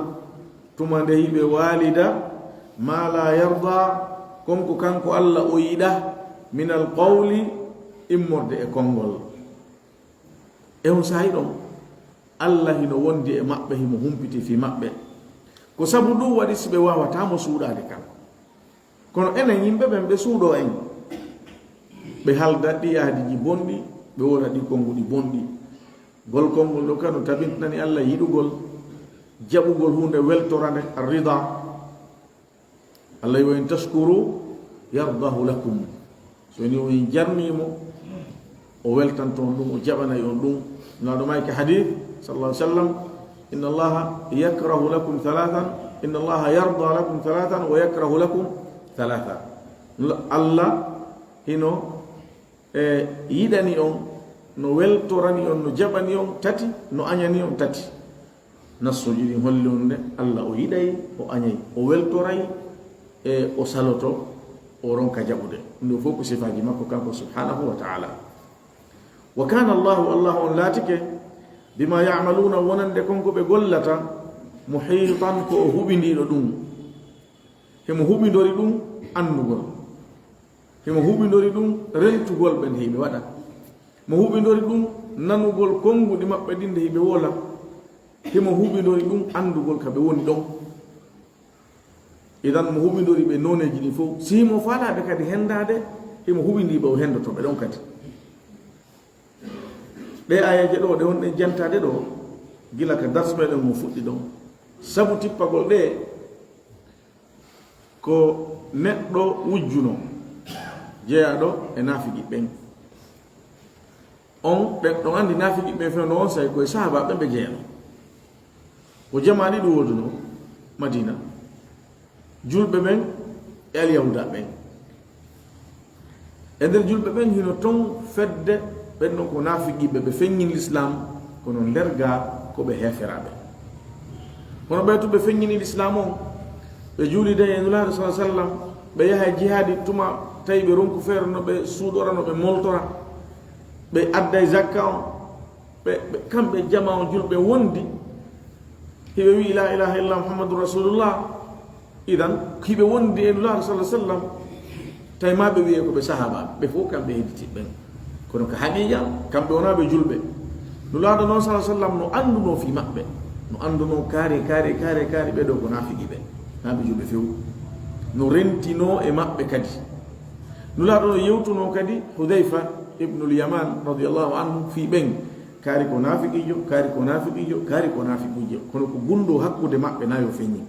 tuma nde hiɓe waalida, "Ma la yarda, kon ko kanko Allah o yiɗa, min al qawli, immorde e konngol." E on saa'i ɗon, Allah hino wondi e maɓɓe, himo humpiti fii maɓɓe. Ko sabu ɗum waɗi si ɓe waawataa mo suuɗaade kan. Kono enen yimɓe ɓen, ɓe suuɗoo en, ɓe halda ɗi aadiiji bonɗi, ɓe wona ɗi konnguɗi bonɗi. Ngol konngol ɗo kano tabintinani Allah yiɗugol, jaɓugol huunde, weltorande, arrida. Allah wi, "Wa in tashkuru yardahu lakum." So ni on jarnii mo, o weltanto on ɗum, o jaɓanay on ɗum. Nulaaɗo maaki hadith, sallallahu alaihi wasallam, "Inna Allaha yakrahu lakum thalathan, inna Allaha yarda lakum thalathan wa yakrahu lakum thalathan." Nula-, Allah hino, e, yiɗani on, no weltorani on, no jaɓani on tati, no añani on tati. Nassuuji ɗin holli on nde Allah o yiɗay, o añay, o weltoray, e o saloto, o ronka jaɓude. Ɗum ɗo fof ko sifaaji makko kanko subhanahu wa ta'ala. Wa kana Allahu, Allah on laatike, bima ya'maluna, wonande kon ko ɓe gollata, muhitan, ko o huɓindiiɗo ɗum. Himo huɓindori ɗum anndugol. Himo huɓindori ɗum rentugol ɓe nde hiɓe waɗa. Mo huɓindori ɗum nanugol konnguɗi maɓɓe ɗin nde hiɓe wola. Himo huɓindori ɗum anndugol ka ɓe woni ɗon. Idan mo huɓindori ɓe nooneeji ɗi fof, si himo faalaa ɓe kadi henndaade, himo huɓindii ɓe o henndoto ɓe ɗon kadi. Ɗee aayeeje ɗoo, ɗe wonɗen jantaade ɗoo, gila ka dars meɗen mo fuɗɗi ɗon. Sabu tippagol ɗee, ko neɗɗo wujjuno jeyaaɗo e naafiki ɓen. On, ɓen, ɗon anndi naafiki ɓen fewndo on say ko e sahaabaaɓe ɓe jeyano. Ko jamaa ɗiɗi woodunoo Madina. Julɓe ɓen e Alyahuuda ɓen. E nder julɓe ɓen hino ton fedde ɓen ɗon ko naafiqiiɓe, ɓe feññini Lislaam, kono nder gaa ko ɓe heeferaaɓe. Kono ɓe tun ɓe feññini Lislaam on, ɓe juulida e Nulaaɗo sallallaahu alayhi wa sallam, ɓe yaha e jihaadi tuma tawi ɓe ronku feere no ɓe suuɗora, no ɓe moltora, ɓe adday zakka on, ɓe, ɓe, kamɓe jamaa on julɓe wondi, hiɓe wi'i, "Laa ilaaha illallah Muhammadun Rasulullah." Idan, hiɓe wondi e Nulaaɗo sallallaahu alayhi wa sallam, tawi ma ɓe wi'e ko ɓe sahaabaaɓe, ɓe fof kamɓe hedditi ɓen. Kono ka haqiiqa, kamɓe wonaa ɓe julɓe. Nulaaɗo noon sallallaahu alayhi wa sallam no anndunoo fii maɓɓe, no anndunoo kaari, kaari, kaari, kaari, ɓee ɗoo ko naafiqiiɓe, naa ɓe julɓe few. No rentinoo e maɓɓe kadi. Nulaaɗo no yewtunoo kadi Hudayfa ibnul Yaman radiyallaahu anhu fii ɓen. Kaari ko naafiqiijo, kaari ko naafiqiijo, kaari ko naafiqiijo. Kono ko gunndoo hakkunde maɓɓe naa yo feññin.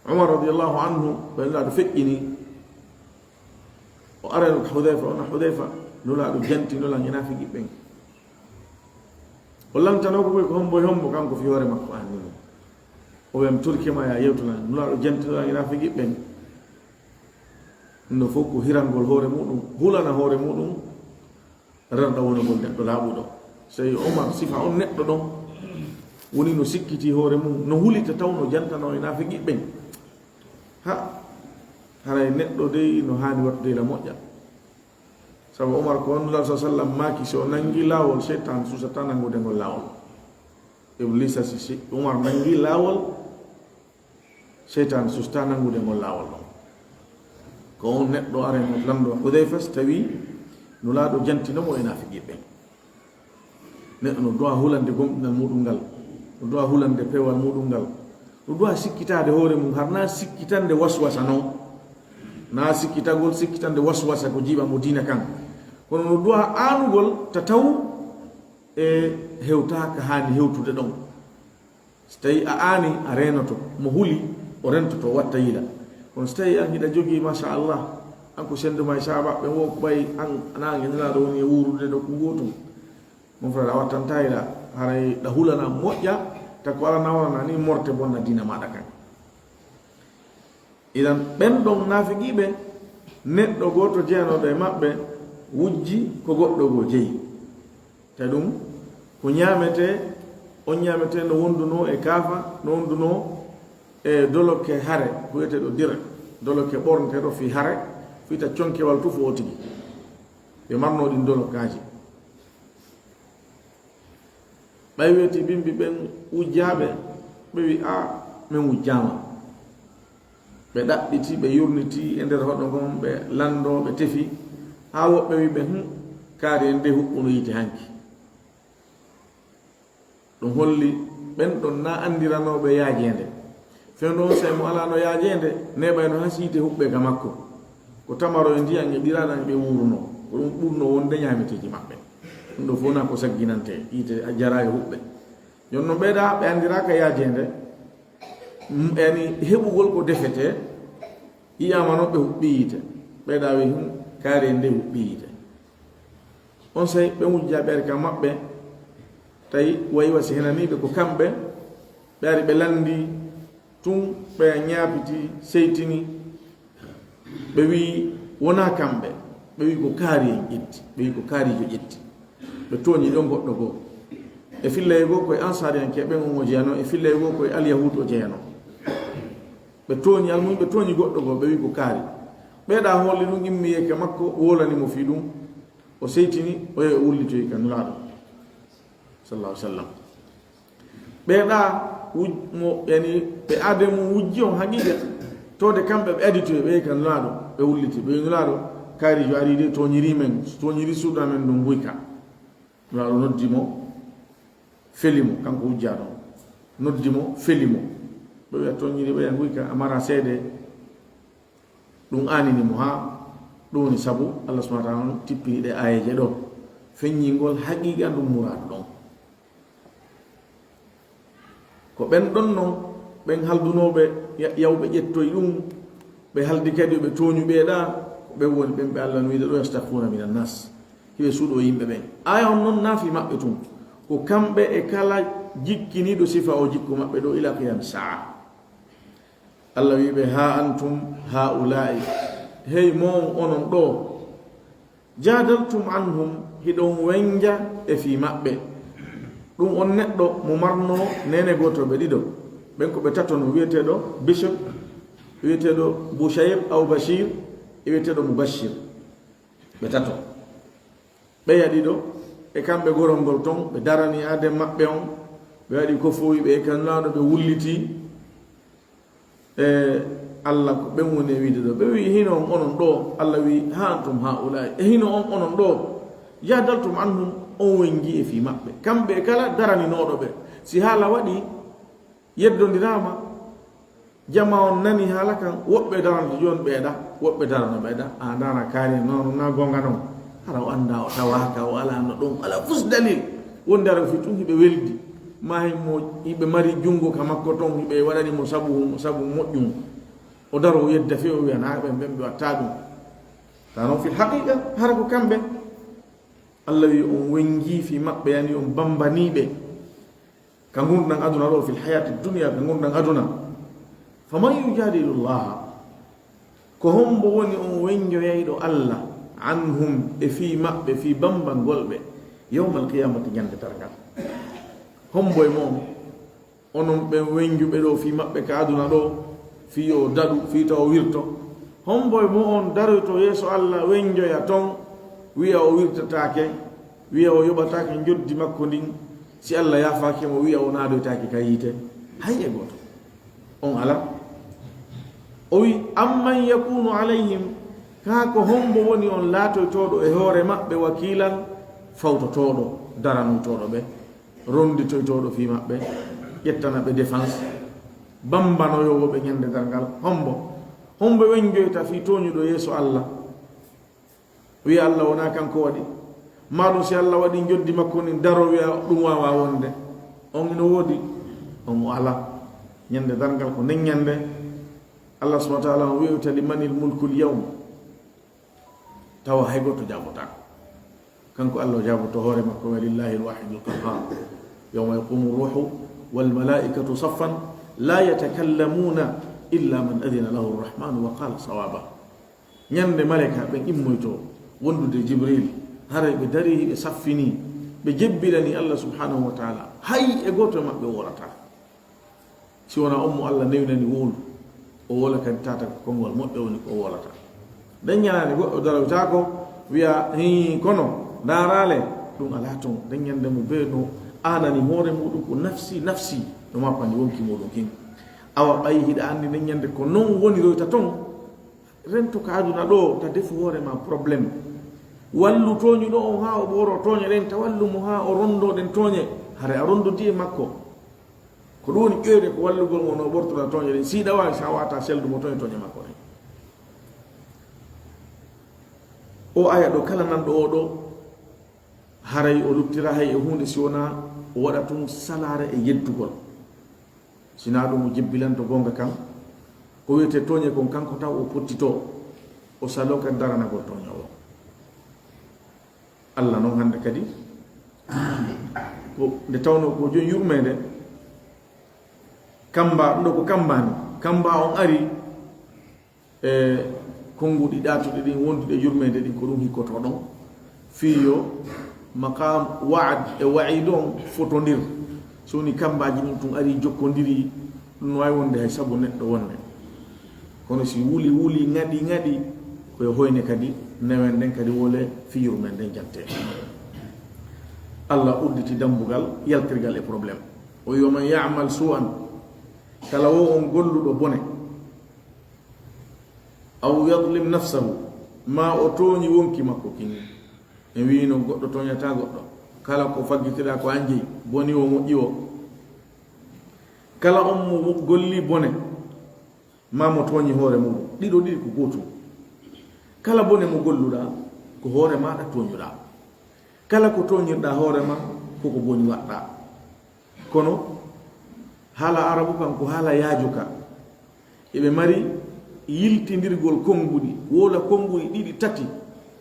Umar radiyallaahu anhu, ɓe Nulaaɗo feƴƴini. O arano ka Hudayfa, o na Hudayfa, Nulaaɗo janti, Nulaaɗo e naafiqiiɓe ɓen. O lantanoo ko ɓuri ko hombo e hombo, kanko fii hoore makko anndi mo. O wi'a mi torike ma ya yewtana, Nulaaɗo janti, Nulaaɗo e naafiqiiɓe ɓen. Ɗum ɗoo fof ko hirangol hoore muɗum, hulana hoore muɗum, rerɗa wonugol neɗɗo laaɓuɗo. Sey Umar sifa on neɗɗo ɗon woni no sikkiti hoore mum, no hulita taw no jantanoo e naafiqiiɓe ɓen. Ha, haray neɗɗo dey no haani wattude ila moƴƴa. Sabu Umar ko on Nulaaɗo sallallaahu alayhi wa sallam maaki, si o nangi laawol, seytaan suusataa nangude ngol laawol. Ibliisa si, si Umar nangi laawol, seytaan suusataa nangude ngol laawol ɗon. Ko on neɗɗo arano lanndoo Hudayfa, si tawi Nulaaɗo jantino mo e naafiqiiɓe ɓen. Neɗɗo no du'a hulande gomɗinal muɗum ngal, no du'a hulande peewal muɗum ngal, no du'a sikkitaade hoore mum, har na sikkitande waswasa non. Na sikkitagol, sikkitande waswasa ko jiiɓa mo diina kan. Kono no du'a aanugol ta taw e hewtaa ka haani hewtude ɗon. Si tawi a aani, a reenoto. Mo huli, o rentoto, o watta yila. Kono si tawi an hiɗa jogii, machallah, an ko senndu ma e sahaabaaɓe ɓen, wo ko ɓay an, an e Nulaaɗo woni e wuurude nokku gootum. Mon frère, a wattantaa yila, haray ɗa hulana moƴƴa, ta ko Alla na wonana ni morte bonna diina maaɗa kan. Idan, ɓen ɗon naafiqiiɓe, neɗɗo gooto jeyanooɗo e maɓɓe wujji ko goɗɗo goo jeyi. Te ɗum ko ñaametee, on ñaametee no wondunoo e kaafa, no wondunoo e dolokke hare, ko wi'eteeɗo dir, dolokke ɓorneteeɗo fii hare, fii ta conkewal tufo o tigi. Ɓe marnoo ɗin dolokkaaji. Ɓay weeti bimbi ɓen wujjaaɓe, ɓe wi'i, "Aa, men wujjaama." Ɓe ɗaɓɓiti, ɓe yurniti e nder hoɗo ngon, ɓe lanndoo, ɓe tefi, haa woɓɓe wi'i ɓe, "Hum, kaari en de huɓɓuno yiite hanki." Ɗum holli ɓen ɗon na anndiranooɓe yaajeende. Fewndo on, sey mo alaano yaajeende, neeɓayno haa si yiite huɓɓe ka makko. Ko tamaro e ndiyan e ɓiraaɗam ɓe wuurunoo. Ko ɗum ɓurnoo wonde ñaameteeji maɓɓe. Ɗum ɗoo fof na ko sagginantee, yiite a jaraa e huɓɓe. Jooni non ɓeyɗa ɓe anndiraaka yaajeende, m-, yani heɓugol ko defetee, yi'aama non ɓe huɓɓii yiite. Ɓeyɗa wi'i, "Hum, kaari en de huɓɓii yiite." On sey ɓe wujja ɓe ari ka maɓɓe, tawi wayi wa si henanii ɓe ko kamɓe, ɓe ari ɓe lanndii, tun ɓe ñaapiti, seytini, ɓe wi'i wonaa kamɓe, ɓe wi'i ko kaari en ƴetti, ɓe wi'i ko kaariijo ƴetti. Ɓe tooñi ɗon goɗɗo goo. E fillay goo ko e Ansaariyanke ɓen on o jeyanoo, e fillay goo ko e Alyahuud o jeyanoo. Ɓe tooñi almuɓe, ɓe tooñi goɗɗo goo, ɓe wi'i ko kaari. Ɓeyɗa holli ɗum, immi yehi ka makko, wolani mo fii ɗum, o seytini, o yehi o wullitoyi ka Nulaaɗo, sallallaahu alayhi wa sallam. Ɓeyɗa wuj-, mo, yani, ɓe aade mum wujji on haqiiqa, tawde kamɓe ɓe aditoyi, ɓe yehi ka Nulaaɗo, ɓe wulliti, ɓe wi'i, "Nulaaɗo, kaariijo arii de, tooñirii men, tooñirii suudu amen ndun guyka." Nulaaɗo noddi mo, feli mo, kanko wujjaaɗo on. Noddi mo, feli mo. Ɓe wiya toñiri ɓe, nguy ka a mara seede. Ɗum aanini mo haa ɗum woni sabu Allah subhanahu wa ta'ala on tippini ɗe aayeeje ɗo. Feññingol haqiiqa ɗum muraadu ɗon. Ko ɓen ɗon non, ɓen haldunooɓe ya-, yawɓe ƴettoy ɗum, ɓe haldi kadi ɓe tooñu ɓeeɗa, ko ɓen woni ɓen ɓe Allah no wiide ɗo, "Yastakhfuna minan nas." Hiɓe suuɗo yimɓe ɓen. Aaya on non naafi maɓɓe tun. Ko kamɓe e kala jikkiniiɗo sifa o jikku maɓɓe ɗo ila qiyam saa. Allah wi'i ɓe, "Ha antum haula'i, hey mo on onon ɗo, jadaltum anhum, hiɗon wenja e fii maɓɓe." Ɗum on neɗɗo mo marno neene gooto ɓe ɗiɗo. Ɓen ko ɓe tato no, wi'eteeɗo Bishr, wi'eteeɗo Bushayr aw Bashir, e wi'eteeɗo Mubashir. Ɓe tato. Ɓeya ɗiɗo, e kamɓe gorol ngol ton, ɓe darani aaden maɓɓe on, ɓe waɗi ko fooyi ɓe e ka Nulaaɗo, ɓe wulliti. E Allah ko ɓen woni e wiide ɗo. Ɓe wi'i, "Hino on onon ɗo," Allah wi'i, "Ha antum haula'i." E hino on onon ɗo, jadaltum anhum, on wenji e fii maɓɓe. Kamɓe e kala daraninooɗo ɓe. Si haala waɗi, yeddondiraama, jama on nani haala kan, woɓɓe daranta jooni ɓeeɗa, woɓɓe darano ɓeeɗa. A ndaara kaari non, na goonga non. Hara o annda, o tawaaka, o alaa no ɗum, alaa fus dalil. Wonde ara o fii tun hiɓe weldi. Ma hay mo hiɓe mari junngo ka makko ton, hiɓe waɗani mo sabu, sabu moƴƴum. O daro o yedda few, o wiya, "Na ɓen, ɓen ɓe watta ɗum." Ka non fil haqiqa, hara ko kamɓe. Allah wi on wenji fii maɓɓe, yani on bambaniiɓe. Ka ngurndan aduna ɗo, fil hayati dunya, ka ngurndan aduna. Faman yujadilu llaha, ko hombo woni on wenjoyayɗo Allah, anhum, e fii maɓɓe, fii bambangol ɓe, yawmal qiyamati, ñande darngal? Hombo e mon, onon ɓen wenjuɓe ɗo fii maɓɓe ka aduna ɗo, fii yo daɗu, fii taw o wirto? Hombo e mo on daroyto yeeso Allah, wenjoya ton, wi'a o wirtataake, wi'a o yoɓataake njoddi makko ndin, si Allah yaafaaki mo, wi'a o naadoytaake ka yiite? Hay e gooto. On ala. O wi, "Amman yakunu alayhim," kaa ko hombo woni on laatoytooɗo e hoore maɓɓe, wakiilan, fawtotooɗo, daranoytooɗo ɓe, ronditoytooɗo fii maɓɓe, ƴettana ɓe défense, bambanoyoowo ɓe ñande darngal? Hombo? Hombo wenjoyta fii tooñuɗo yeeso Allah? Wi'a Allah wonaa kanko waɗi. Maa ɗum si Allah waɗi njoddi makko ndin daro wi'a ɗum waawaa wonde. On ino woodi? On o alaa. Ñande darngal ko nden ñande. Allah subhanahu wa ta'ala on wi'oyta, "Limanil mulkul yawm?" Tawa hay gooto jaabotaako. Kanko Allah o jaaboto hoore makko, "Wa lillahil wahidil qahhar. Yawma yaqumu ruhu wal malaikatu saffan la yatakallamuna illa man adina lahu arrahmanu wa qala sawaba." Ñande maleyka ɓen immoyto wondude Jibril, haray ɓe darii, ɓe saffinii, ɓe jebbilanii Allah subhanahu wa ta'ala. Hay e gooto e maɓɓe woolataa. Si wonaa on mo Allah newnani wowlu, o woola kadi tata ko konngol moƴƴo woni ko o woolata. Nden ñalaande goɗɗo daroytaako, wi'a, "Hii, kono ndaaraale, ɗum alaa ton." Nden ñande mo bee no aanani hoore muuɗum ko nafsi, nafsi, no mappani wonki muuɗum kin. Awa ɓay hiɗa anndi nden ñande ko non woniroyta ton, rento ka aduna ɗo, ta defu hoore ma problème. Wallu tooñuɗo on haa o ɓooroo tooñe ɗen, ta wallu mo haa o rondoo ɗen tooñe, hare a rondodii e makko. Ko ɗum woni ƴoyre ko wallugol mo no o ɓortora tooñe ɗen. Si ɗa waawi, sa waata seldu mo tooñe, tooñe makko ɗen. O aya ɗo, kala nanɗo o ɗo, haray o luttira hay e huunde si wonaa o waɗa tun salaare e yeddugol. Sinaa ɗum o jebbilanto goonga kan, ko wiyetee tooñe kon kanko taw o pottitoo, o saloo kadi daranagol tooñoowo. Allah non hannde kadi, ko nde tawnoo ko jooni yurmeende, kamba, ɗum ɗo ko kamba ni, kamba on ari, e konnguɗi ɗaatuɗi ɗin wonduɗi e yurmeende ɗin, ko ɗum hikkotoo ɗon. Fii yo maqam wa'd e wa'id on fotondir. So woni kambaaji ɗin tun ari jokkondiri, ɗum no waawi wonde hay sabu neɗɗo wonde. Kono si wuli, wuli, ŋaɗi, ŋaɗi, ko yo hoyne kadi newen ɗen kadi wole fii yurmeende nden jante. Allah udditi dambugal yaltirgal e problème. O wi, "Wa man ya'mal su'an," kala wo on golluɗo bone, "aw yadlim nafsahu," maa o tooñi wonki makko kin. En wi'i non goɗɗo tooñataa goɗɗo. Kala ko faggitiraa ko an jeyi, boni wo, moƴƴi wo. Kala on mo golli bone, ma mo tooñi hoore muɗum, ɗiɗo ɗiɗi ko gootum. Kala bone mo golluɗaa, ko hoore maaɗa tooñuɗaa. Kala ko tooñirɗaa hoore ma, koko boni waɗɗaa. Kono haala arabu kan ko haala yaajuka. Eɓe mari yiltindirgol konnguɗi, wowla konnguɗi ɗiɗi tati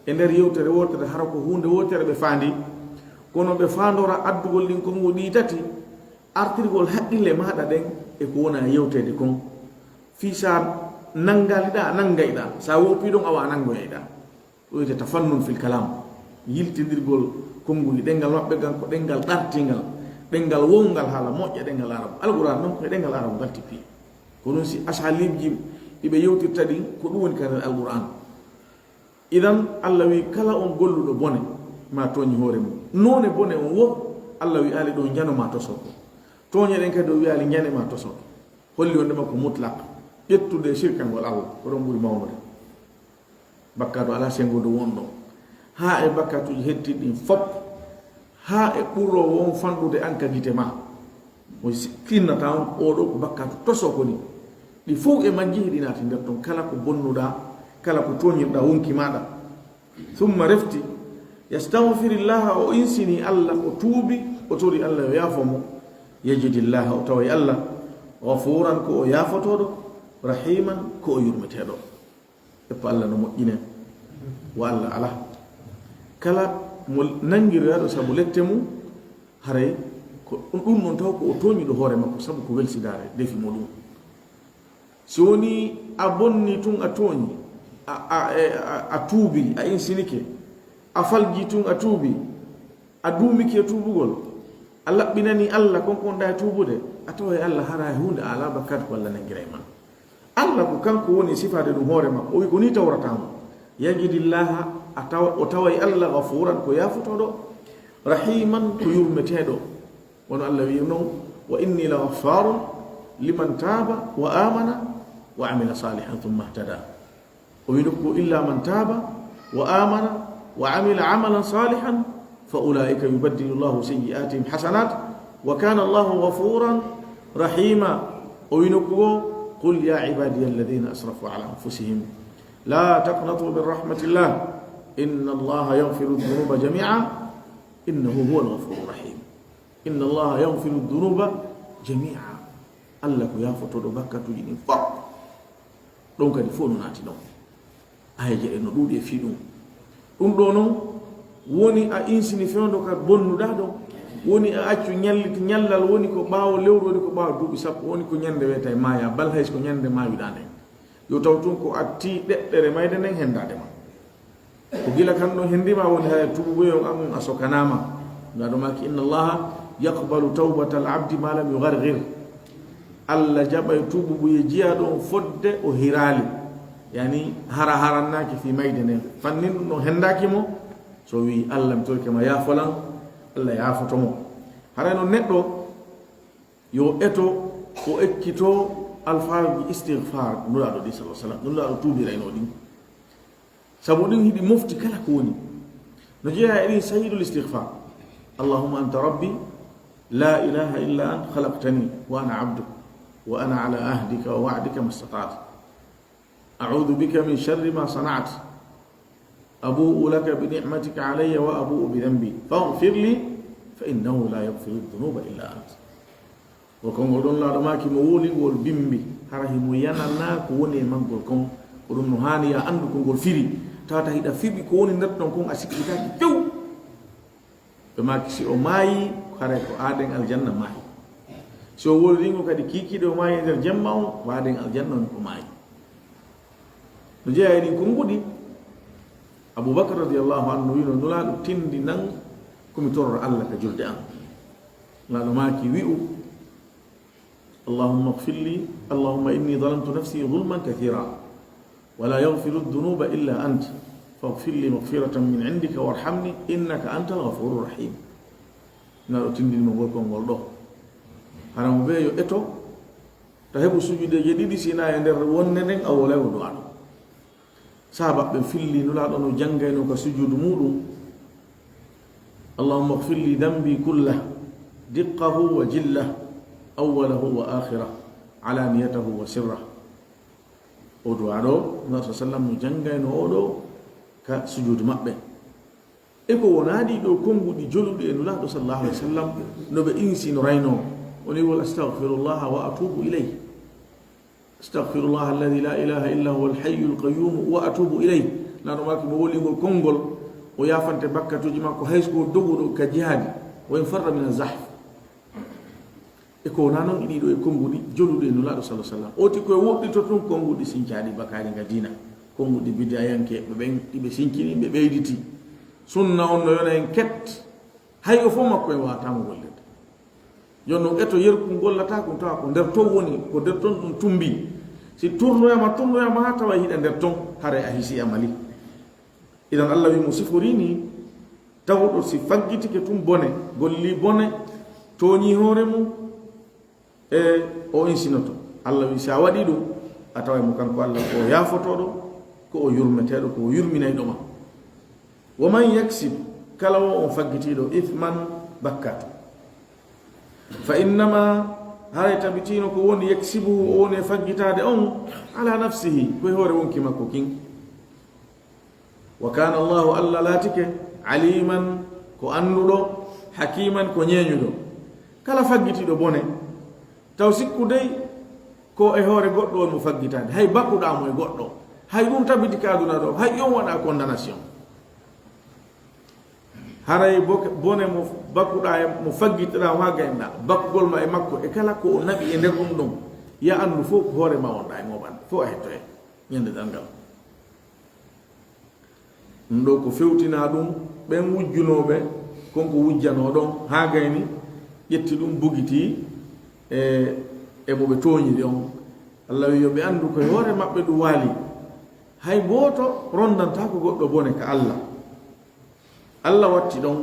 e nder yewtere wootere, hara ko huunde wootere ɓe faandi. Kono ɓe faandora addugol ɗin konnguɗi ɗiɗi tati, artirgol haqqille maaɗa ɗen e ko wona yewteede kon. Fii sa nanngaali ɗaa, a nanngay ɗaa. Sa woppii ɗon, awa a nanngoyay ɗaa. Ɗo wiyete tafannun fil kalam. Yiltindirgol konnguɗi, ɗenngal maɓɓe ngal ko ɗenngal ɗartingal, ɗenngal wowngal haala moƴƴa, ɗenngal arabu. Alquraan non ko e ɗenngal arabu ngal tippi. Ko ɗum si asaliibji ɗi ɓe yewtirta ɗin, ko ɗum woni ka nder Alquraan. Idan, Allah wi kala on golluɗo bone, ma tooñi hoore mum. Noone bone on wo, Allah wi'aali ɗo njano ma toso. Tooñe ɗen kadi o wi'aali njane ma toso. Holli wondema ko mutlaq. Ƴettude e sirkangol Allah, ko ɗon ɓuri mawnude. Bakkaatu alaa senngo dow on ɗon. Haa e bakkaatuuji heddiiɗi ɗin fof, haa e ɓuroowo on fanɗude an ka gite ma. Mo si-, finnata on, oo ɗoo ko bakkaatu toso ko ni. Ɗi fof e majji hiɗi naati nder ton, kala ko bonnuɗaa, kala ko tooñirɗaa wonki maaɗa. Summa refti, yastagfirillaha, o insini Allah, o tuubi, o tori Allah yo yaafo mo. Yajidillaha, o taway Allah, gafuuran, ko o yaafotooɗo, rahiman, ko o yurmeteeɗo. Eppa Allah no moƴƴine, wa Allah alaa. Kala mo nanngiriraɗo sabu lette mum, haray ko ɗum ɗon taw ko o tooñiɗo hoore makko sabu ko welsidaare defi mo ɗum. Si woni a bonni tun a tooñi, a, a, e, a, a tuubi, a insinike, a falji tun a tuubi, a duumike tuubugol, a laɓɓinani Allah kon ko wonɗaa e tuubude, a taway Allah hara e huunde a alaa bakkaatu ko Allah nanngiray ma. Allah ko kanko woni sifaade ɗum hoore makko. O wi ko ni tawrata mo. Yajidillaha, a tawa, o taway Allah gafuuran ko yaafotooɗo, rahiman ko yurmeteeɗo. Wano Allah wi'ir non, "Wa inni la gaffarun liman taaba wa amana wa amila salihan thumma ihtada." O wi nokku, "Illa man taaba wa amana wa amila amalan salihan fa ulaika yubaddilu Allahu sayyi'atihim hasanat wa kana Allahu ghafuran rahima." O wi nokku goo, "Qul ya ibadiya alladhina asrafu ala anfusihim la taqnatu min rahmatillah inna Allaha yaghfiru dhunuba jami'a innahu huwal ghafurur rahim." Inna Allaha yaghfiru dhunuba jami'a. Allah ko yaafotooɗo bakkatuuji ɗin fof. Ɗon kadi fof no naati ɗon. Ayeeje ɗen no ɗuuɗi e fii ɗum. Ɗum ɗoo non woni a insini fewndo ka bonnuɗaa ɗon. Woni a accu ñallit-, ñallal woni ko ɓaawo lewru, woni ko ɓaawo duuɓi sappo, woni ko ñande weetay maaya, bal hay so ko ñande maayuɗaa nden. Yo taw tun ko atti ɗeɗɗere mayde nden hendaade ma. Ko gila kan ɗon hendima woni hara tuubugoyon an on a sokanaama. Nulaaɗo maaki, "Inna Allaha yaqbalu tawbatal abdi ma lam yugharghir." Allah jaɓay tuubugoye jiyaaɗo on fodde o hiraali. Yani hara harannaaki fii mayde nden. Fannin ɗum ɗon hendaaki mo. So wii, "Allah, mi torike ma, yaafolan," Allah yaafoto mo. Haray non neɗɗo yo eto, o ekkito alfaaji istighfar Nulaaɗo ɗi, sallallahu alaihi wasallam. Nulaaɗo tuubiraynoo ɗin. Sabu ɗin hiɗi mofti kala ko woni. No jeyaa e ɗin sayyidul istighfar. Allahumma anta rabbi, la ilaha illa ant khalaqtani wa ana abduk, wa ana ala ahdika wa wa'dika mastata'tu. A'udhu bika min sharri ma sana'tu. Abu'u laka bi ni'matika alayya wa abu'u bi dhanbi. Faghfir li fa innahu la yaghfiru dhunuba illa ant. Ko konngol ɗon Nulaaɗo maaki mo wowlingol bimbi, hara himo yananaa ko woni e maggol kon, ko ɗum no haani yo a anndu ko ngol firi, tawata hiɗa fiɓi ko woni nder ɗon kon a sikkitaaki few. Ɓe maaki si o maayi, haray ko aaden aljanna maayi. Si o wowlingo kadi kiikiiɗe o maayi e nder jemma on, ko aaden aljanna woni ko maayi. No jeyaa e ɗin konnguɗi, Abu Bakar radiyallahu anhu wi'no Nulaaɗo tindinan ko mi torora Allah ka julde an. Nulaaɗo maaki wi'u, "Allahumma ighfir li, Allahumma inni zalamtu nafsi zulman kathira, wa la yaghfiru dhunuba illa ant, faghfir li maghfiratan min indika warhamni innaka antal ghafurur rahim." Nulaaɗo tindini mo ngol konngol ɗoo. Hara mo bee yo eto, ta heɓu sujudeeje ɗiɗi, si na e nder wonde nden a wolay o du'aaɗo. Sahaaba ɓen filli Nulaaɗo no janngayno ka sujuudu muuɗum, "Allahumma ighfir li dhanbi kullah, diqqahu wa jillah, أوله وآخره، علانيته وسره. O du'a ɗo, Nabi sallallahu alaihi wasallam no janngayno o ɗo ka sujuudu maɓɓe. E ko wonaa ɗii ɗoo konnguɗi joluɗi e Nulaaɗo sallallahu alaihi wasallam, no ɓe insinorayno. Woni wol, "Astaghfirullah wa atubu ilayh. Astaghfirullah alladhi la ilaha illa huwa al-hayyul qayyum wa atubu ilayh." Nulaaɗo maaki mo woli ngol konngol, o yaafante bakkatuuji makko, hay so ko doguɗo ka jihaadi, wa in farra min az-zahf. E ko wonaa non e ɗii ɗoo e konnguɗi joluɗi e Nulaaɗo sallallahu alaihi wasallam. O ti ko e woɗɗito tun konnguɗi sincaaɗi bakaari nga diina. Konnguɗi bidiyayankeeɓe ɓen, ɗi ɓe sincini, ɓe ɓeyditi. Sunna on no yona en ket. Hay o fof makko en waawata mo gollirde. Jooni non eto yerkun gollata kun tawa ko nder ton woni, ko nder ton ɗum tumbi. Si turnoyama, turnoyama haa tawa hiɗa nder ton, haray a hisi a mali. Idan Allah wi mo siforii ni, tawɗo si faggitike tun bone, golli bone, tooñi hoore mum, e o insinoto. Allah wi si a waɗi ɗum, a taway mo kanko Allah ko o yaafotooɗo, ko o yurmeteeɗo, ko o yurminayɗo ma. Wa man yaksib, kala wo on faggitiiɗo, ithman, bakkaatu, fa innama, haray tabitiino ko woni, yaksibuhu, o woni e faggitaade on, ala nafsihi, ko e hoore wonki makko kin. Wa kana Allahu, Allah laatike, aliman, ko annduɗo, hakiman, ko ñeeñuɗo. Kala faggitiiɗo bone, taw sikku dey ko e hoore goɗɗo on mo faggitaade, hay bakkuɗaa mo e goɗɗo, hay ɗum tabiti ka aduna ɗo, hay on waɗa condamnation. Haray bo-, bone mo bakkuɗaa e mo faggitiɗaa mo haa gayna, bakkugol ma e makko e kala ko o naɓi e nder ɗum ɗon, ya anndu fof ko hoore ma wonɗaa e mooɓan, fof a hettoye ñande darngal. Ɗum ɗo ko fewtinaa ɗum, ɓen wujjunooɓe kon ko wujjanoo ɗon, haa gayni ƴetti ɗum bugitii e, e mo ɓe tooñiri on. Allah wi yo ɓe anndu ko e hoore maɓɓe ɗum waali. Hay gooto rondantaako goɗɗo bone ka Allah. Allah watti ɗon,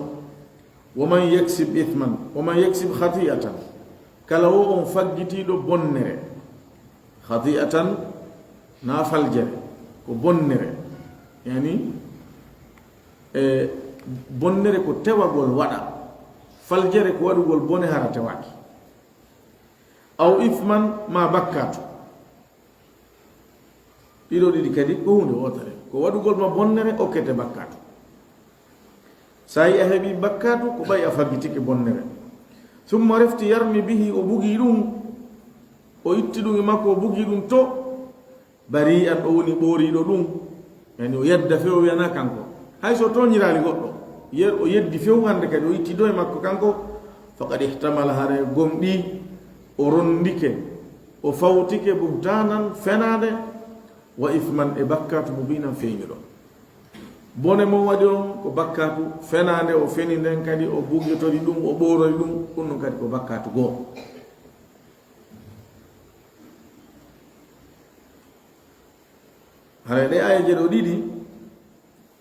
"Wa man yaksib ithman, wa man yaksib khati'atan." Kala wo on faggitiiɗo bonnere, khati'atan na faljere, ko bonnere. Yani, e, bonnere ko tewagol waɗa, faljere ko waɗugol bone hara tewaaki. Aw ithman, ma bakkaatu. Ɗiɗo ɗiɗi kadi ko huunde wootere. Ko waɗugol ma bonnere, okkete bakkaatu. So a yi a heɓi bakkaatu, ko ɓay a faggitike bonnere. Summa refti yarmi bihi, o bugi ɗum, o itti ɗum e makko, o bugi ɗum to, bari an, o woni ɓooriiɗo ɗum. Yani o yedda few, o wiyana kanko. Hay so tooñiraali goɗɗo, yer-, o yeddi few hannde kadi, o itti do e makko kanko, faqad ihtamala, hare gomɗi, o rondike, o fawtike buhtaanan, fenaande, wa ithman, e bakkaatu, mubiinan, feeñuɗo. Bone mo waɗi on ko bakkaatu fenaande, o feni nden kadi, o bugitori ɗum, o ɓoorori ɗum, ɗum ɗon kadi ko bakkaatu goo. Haray ɗe aayeeje ɗo ɗiɗi,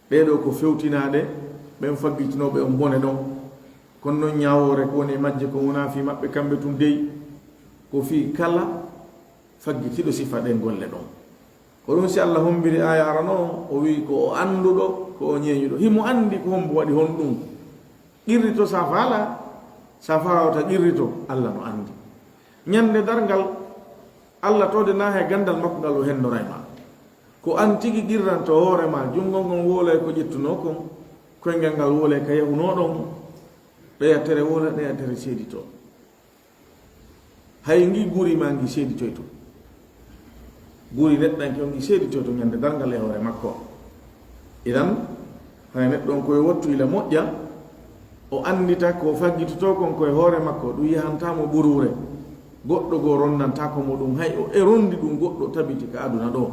ɗee ɗoo ko fewtinaaɗe ɓen faggitinooɓe on bone ɗon. Kono non ñaawoore ko woni e majje ko wonaa fii maɓɓe kamɓe tun dey, ko fii kala faggitiiɗo sifa ɗen golle ɗon. Ko ɗum si Allah hombiri aaya arano on, o wi'i ko o annduɗo, ko o ñeeñuɗo. Himo anndi ko hombo waɗi honɗum. Qirrito sa faala, sa faawata qirrito, Allah no anndi. Ñande darngal, Allah towde na he ganndal makko ngal o hendoray ma. Ko an tigi qirranto hoore ma, junngo ngon woolay ko ƴettunoo kon, koyngal ngal woolay ka yahunoo ɗon, ɗeya tere woola, ɗeya tere seeditoo. Hay ngi guri ma ngi seeditoyto. Guri neɗɗanke on ngi seeditoyto ñande darngal e hoore makko. Idan, hay neɗɗo on ko yo wattu ila moƴƴa, o anndita ko faggitotoo kon ko e hoore makko, ɗum yahantaa mo ɓuruure. Goɗɗo goo rondantaako mo ɗum, hay o e rondi ɗum goɗɗo tabiti ka aduna ɗoo.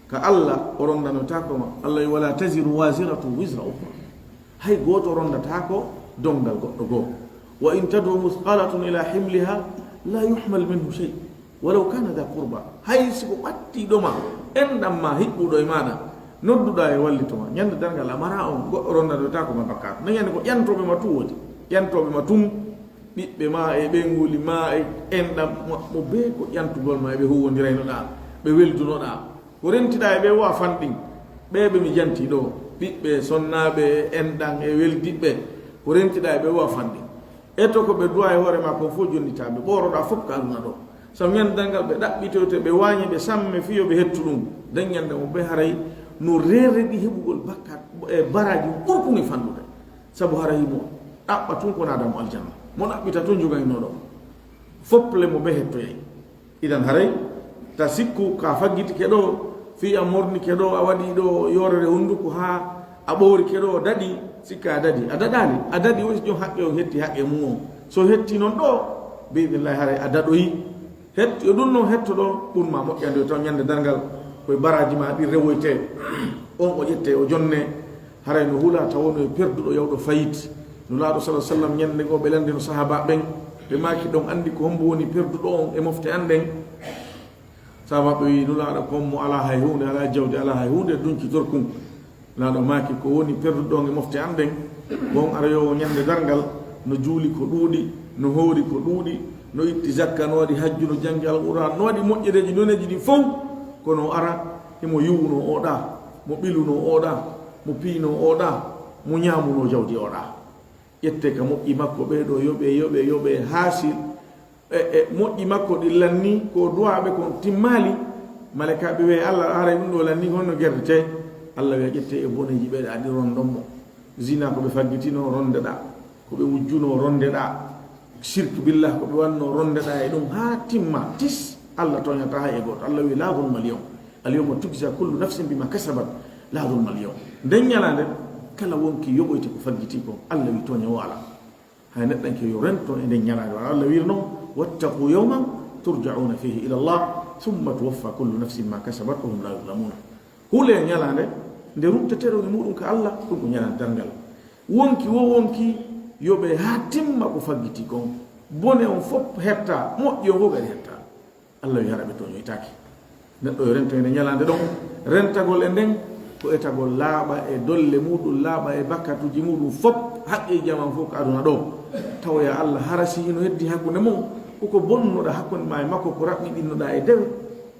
Ka Allah o rondanotaako ma. Allah wi, "Wala taziru waziratun wizra ukhra." Hay gooto rondataako donngal goɗɗo goo. "Wa in tad'u muthqalatun ila himliha la yuhmal minhu shay, walaw kana dha qurba." Hay si ko ɓattiiɗo ma, enɗan ma, hiɓɓuɗo e maaɗa, nodduɗaa e wallito ma, ñande darngal a maraa on, goɗɗo rondanotaako ma bakkaatu. Na ñande ko ƴantooɓe ma tun woni. Ƴantooɓe ma tun, ɓiɓɓe ma e ɓeynguuli ma e enɗan ma, mo bee ko ƴantugol ma e ɓe huwwondiraynoɗaa, ɓe weldunoɗaa. Ko rentiɗaa e ɓe wo a fanɗin. Ɓee ɓe mi jantii ɗoo, ɓiɓɓe, sonnaaɓe, enɗan e weldiɓɓe, ko rentiɗaa e ɓe wo a fanɗin. Eto ko ɓe duwa e hoore maa kon fof jonnitaa ɓe, ɓooroɗaa fof ka aduna ɗo. Sabu ñande darngal ɓe ɗaɓɓitoyte, ɓe waañe, ɓe samme, fiyo ɓe hettu ɗum. Nden ñande mo ɓe haray no reeredi heɓugol bakkat e baraaji ɓurkun e fanɗude. Sabu haray mo ɗaɓɓa tun ko naada mo aljanna. Mo ɗaɓɓita tun jogaynoo ɗo. Fof le mo ɓe hettoyay. Idan haray ta sikku ka faggitike ɗo, fii a mornike ɗo, a waɗi ɗo yoorere hunnduko haa a ɓoorike ɗo, daɗi, sikka a daɗi. A daɗaali, a daɗi woni si jom haqqe on hetti haqqe mum on. So hetti non ɗo, bi idnillahi haray a daɗoyi. Hetto ɗum non hetto ɗo, ɓurma moƴƴande taw ñande darngal, koye baraaji ma ɗi rewoyte. On o ƴette o jonne, haray no hula taw woni e perduɗo yawɗo fayit. Nulaaɗo sala sallam ñande goo ɓe lanndino sahaaba ɓen, ɓe maaki ɗon anndi ko hombo woni perduɗo on e mofte an ɗen. Sahaaba ɓe wi Nulaaɗo ko hombo alaa hay huunde, alaa jawdi, alaa hay huunde, dunci torkun. Nulaaɗo maaki ko woni perduɗo on e mofte an ɗen, ko on ara yo ñande darngal no juuli ko ɗuuɗi, no hoori ko ɗuuɗi, no itti zakka, no waɗi hajju, no janngi alquran, no waɗi moƴƴereeji noneeji ɗi fow, kono o ara himo yiwuno oɗa, mo ɓiluno oɗa, mo piino oɗa, mo ñaamuno jawdi oɗa. Ƴette ka moƴƴi makko ɓee ɗo yoɓe, yoɓe, yoɓe, haa si e, e moƴƴi makko ɗi lanni ko duwaaɓe kon timmaali. Malaykaaɓe wi'ay Allah haray ɗum ɗo lanni honno gerdete? Allah wi'a ƴette e boneeji ɓee ɗa ɗi rondon mo. Zina ko ɓe faggitino rondeɗa, ko ɓe wujjuno rondeɗa, shirk billah ko ɓe wanno rondeɗa e ɗum haa timma tis. Allah tooñata hay e gooto. Allah wi'i la zulma al yawm. Al yawma tujza kullu nafsin bima kasabat. La zulma al yawm. Nden ñalaande kala wonki yoɓoyte ko faggiti kon. Allah wi'i tooña o alaa. Hay neɗɗanke yo rento e nden ñalaande. Wano Allah wiiri non, wattaqu yawman turja'una fihi ila Allah, thumma tuwaffa kullu nafsin ma kasabat wa hum la yuzlamuna. Hule ñalaande nde rumteteɗon e muɗum ka Allah, ɗum ko ñalaande darngal. Wonki wo wonki, yoɓe haa timma ko faggiti kon. Bone on fof hetta, moƴƴi on fof kadi hetta. Allah wi hara ɓe tooñoytaake. Neɗɗo yo rento e nde ñalaande ɗon. Rentagol e nden ko etagol laaɓa e dolle muɗum, laaɓa e bakkatuuji muɗum fof, haqqeeji aman fof ko aduna ɗo. Tawoya Allah hara si hino heddi hakkunde mon, ko ko bonnoɗa hakkunde ma e makko, ko raɓɓiɗinnoɗa e dewe,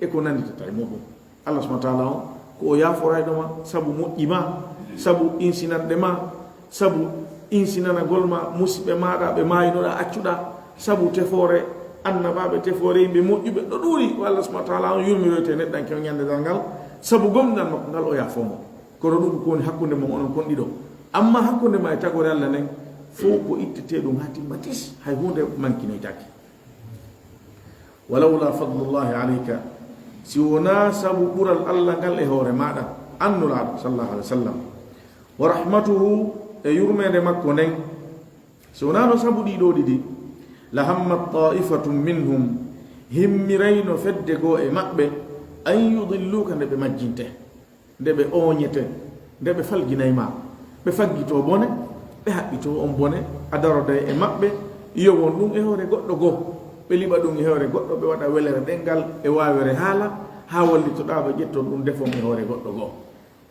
e ko nanditata e muɗum. Allah subhanahu wa taala on, ko o yaaforayɗo ma, sabu moƴƴi ma, sabu insinanɗe ma, sabu insinanagol ma musiɓɓe maaɗa ɓe maayinoɗa accuɗa, sabu tefoore annabaaɓe, tefoore yimɓe moƴƴuɓe, ɗo ɗuuri ko Allah subhanahu wa taala on yurmiroyte neɗɗanke on ñande darngal, sabu gomɗinal makko ngal o yaafoo mo. Kono ɗum ko woni hakkunde mon onon kon ɗiɗo. Amma hakkunde ma e tagoore Allah nden, fow ko ittetee ɗum haa timma tis, hay huunde mankinoytaake. Walawla fadlullahi alayka, si wonaa sabu ɓural Allah ngal e hoore maaɗa, an Nulaaɗo sallallahu alaihi wasallam, wa rahmatuhu, e yurmeende makko nden, si wonaa no sabu ɗii ɗoo ɗiɗi, la hammat ta'ifatun minhum, himmirayno fedde goo e maɓɓe, an yudilluka, nde ɓe majjinte. Nde ɓe ooñete, nde ɓe falginay ma, ɓe faggitoo bone, ɓe haɓɓitoo on bone, a daroday e maɓɓe, yo won ɗum e hoore goɗɗo goo, ɓe liɓa ɗum e hoore goɗɗo, ɓe waɗa welere ɗenngal e waawere haala, haa wallitoɗaa ɓe ƴetton ɗum defon e hoore goɗɗo goo.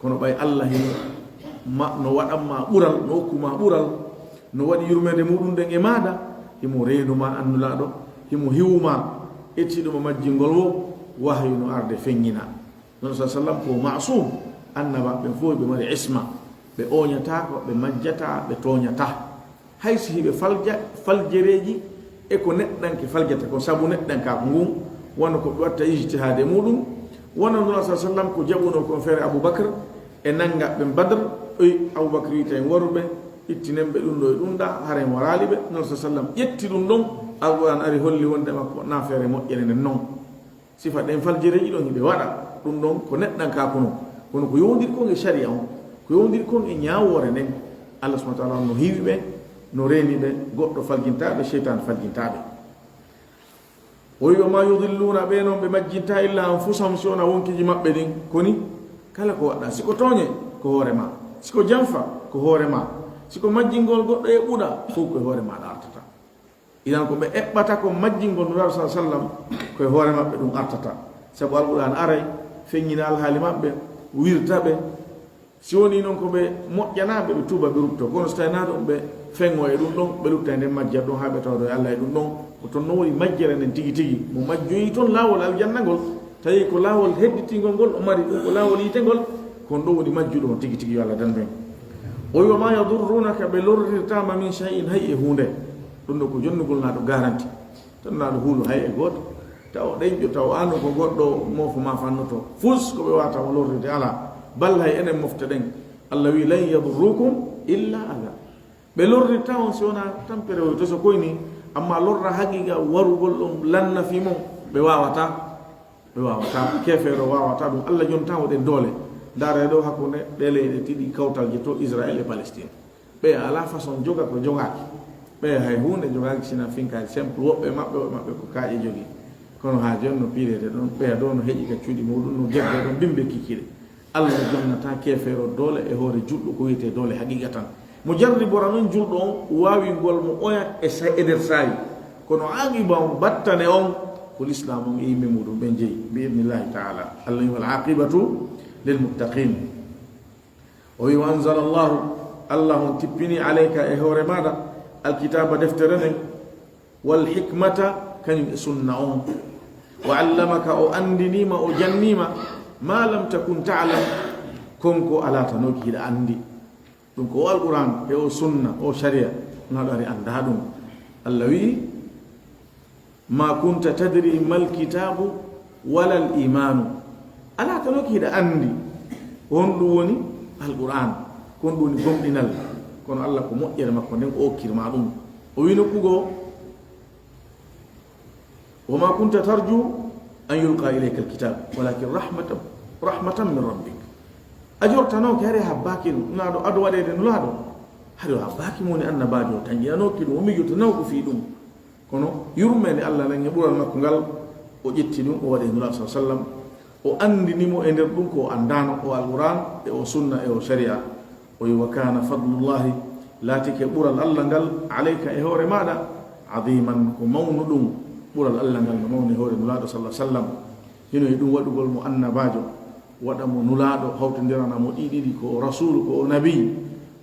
Kono ɓay Allah hino ma, no waɗan ma ɓural, no okku ma ɓural, no waɗi yurmeende muɗum nden e maaɗa, himo reenu ma an Nulaaɗo, himo hiwu ma, ettiiɗo ma majjingol wo, wahayu no arde feññina. Non sa sallam ko ma'sum, annabaaɓe ɓen fof ɓe mari isma, ɓe ooñataako, ɓe majjataa, ɓe tooñataa. Hay si hiɓe falja, faljereeji e ko neɗɗanke faljata ko sabu neɗɗankaaku ngun, wano ko ɓe watta ijtihaade muɗum, wano non sa sallam ko jaɓuno kon feere Abu Bakr e nanngaɓe Badr, oy Abu Bakr wi tawi waruɓe, ittinen ɓe ɗum ɗo e ɗum ɗa, hara en waraali ɓe, non sa sallam ƴetti ɗum ɗon, Alquran ari holli wonde makko na feere moƴƴere nden non. Sifa ɗen faljereeji ɗon hiɓe waɗa, ɗum ɗon ko neɗɗankaaku non. Kono ko yowndiri kon e sharia on, ko yowndiri kon e ñaawoore nden, Allah subhanahu wa taala on no hiwi ɓe, no reeni ɓe, goɗɗo faljintaa ɓe, seytaane faljintaa ɓe. O wi, "Wa ma yudilluuna", ɓe non ɓe majjintaa, "illa anfusahum", si wonaa wonkiiji maɓɓe ɗin. Koni, kala ko waɗɗaa, si ko tooñe, ko hoore ma. Si ko janfa, ko hoore ma. Si ko majjingol goɗɗo e ɓuɗa, fof ko e hoore ma ɗa artata. Idan ko ɓe eɓɓata kon majjingol Nulaaɗo sallallahu alaihi wasallam, ko e hoore maɓɓe ɗum artata. Sabu Alqur'aan aray, feññina alhaali maɓɓe, wirta ɓe. Si wonii non ko ɓe moƴƴanaaɓe, ɓe tuuba, ɓe ruttoo. Kono so tawii naa ɗum ɓe feŋoo e ɗum ɗon, ɓe lutta e nden majjere ɗon haa ɓe tawdoo e Allah e ɗum ɗon. Ko toon non woni majjere nden tigi tigi. Mo majjoyi toon laawol aljanna ngol, tawi ko laawol hedditingol ngol o mari, ɗum ko laawol yiite ngol, ko on ɗon woni majjuɗo on tigi tigi, yo Allah dandu en. O wi, "Wa ma yadurrunaka", ɓe lorrirtaa ma, "min shay'in", hay e huunde. Ɗum ɗo ko jonnugol naa ɗo garanti. Tan naa ɗo huulu hay e gooto. Taw ɗenƴo, taw aano ko goɗɗo mofo ma fannoto. Fus ko ɓe waawata mo lorride alaa. Bal hay enen mofte ɗen. Allah wi, "Lan yadurrukum illa adha." Ɓe lorritta on si wonaa tampere woy to so koyni, amma lorra haqiqa warugol ɗon lanna fii mon, ɓe waawataa. Ɓe waawataa. Keefeero waawataa ɗum. Allah jontaa waɗen doole. Ndaaree ɗo hakkunde ɗee leyɗe ɗiɗi kawtal je to Israel e Palestine. Ɓe alaa façon joga ko jogaaki. Ɓe hay huunde jogaaki sina finkaari simple. Woɓɓe maɓɓe, woɓɓe maɓɓe ko kaaƴe jogi. Kono haa jooni no piireede ɗon, ɓeya ɗo no heƴi ka cuuɗi muɗum, no gedde ɗon, bimbe kikiɗe. Allah jonnataa keefeero doole e hoore julɗo ko wiyetee doole haqiqa tan. Mo jarribora non julɗo on, waawingol mo oya e sa-, e nder saayi. Kono aqiba on, battane on, ko Lislaam on e yimɓe muɗum ɓen jeyi, bi idnillahi taala. Allah wi, "Wal aqibatu lil muttaqin." O wi, "Wa anzala Allahu," Allah on tippini, "alayka," e hoore maaɗa, "alkitaaba," deftere nden, "wal hikmata," kañum e sunna on. "Wa allamaka," o anndiniima, o janniima, "ma lam takun ta'lam," kon ko a laatanooki hiɗa anndi. Ɗum ko o Alqur'aan, e o sunna, o sharia, na ɗo ari anndaa ɗum. Allah wi, "Ma kunta tadri mal kitaabu walal iimaanu." A laatanooki hiɗa anndi honɗum woni Alqur'aan, ko honɗum woni gomɗinal. Kono Allah ko moƴƴere makko nden o okkiri ma ɗum. O wi nokku goo, "Wa ma kunta tarju an yulqa ilayka alkitab, walakin rahmatan, rahmatan min rabbik." A jortanooke hari habbaaki ɗum, nulaaɗo, ado waɗeede nulaaɗo. Hari o habbaaki mo woni annabaajo, o tanƴinanooki ɗum, o mijotanooki fii ɗum. Kono yurmeende Allah nden e ɓural makko ngal, o ƴetti ɗum, o waɗi e Nulaaɗo, sallallahu alaihi wasallam. O anndini mo e nder ɗum ko o anndaano, o Alqur'aan, e o sunna, e o sharia. O wi, "Wa kana fadlullahi," laatike ɓural Allah ngal, "alayka," e hoore maaɗa, "aziman," ko mawnu ɗum. Ɓural Allah ngal no mawni e hoore Nulaaɗo, sallallahu alaihi wasallam. Hino e ɗum waɗugol mo annabaajo, waɗa mo nulaaɗo, hawtindirana mo ɗi ɗiɗi, ko o rasuulu, ko o nabi,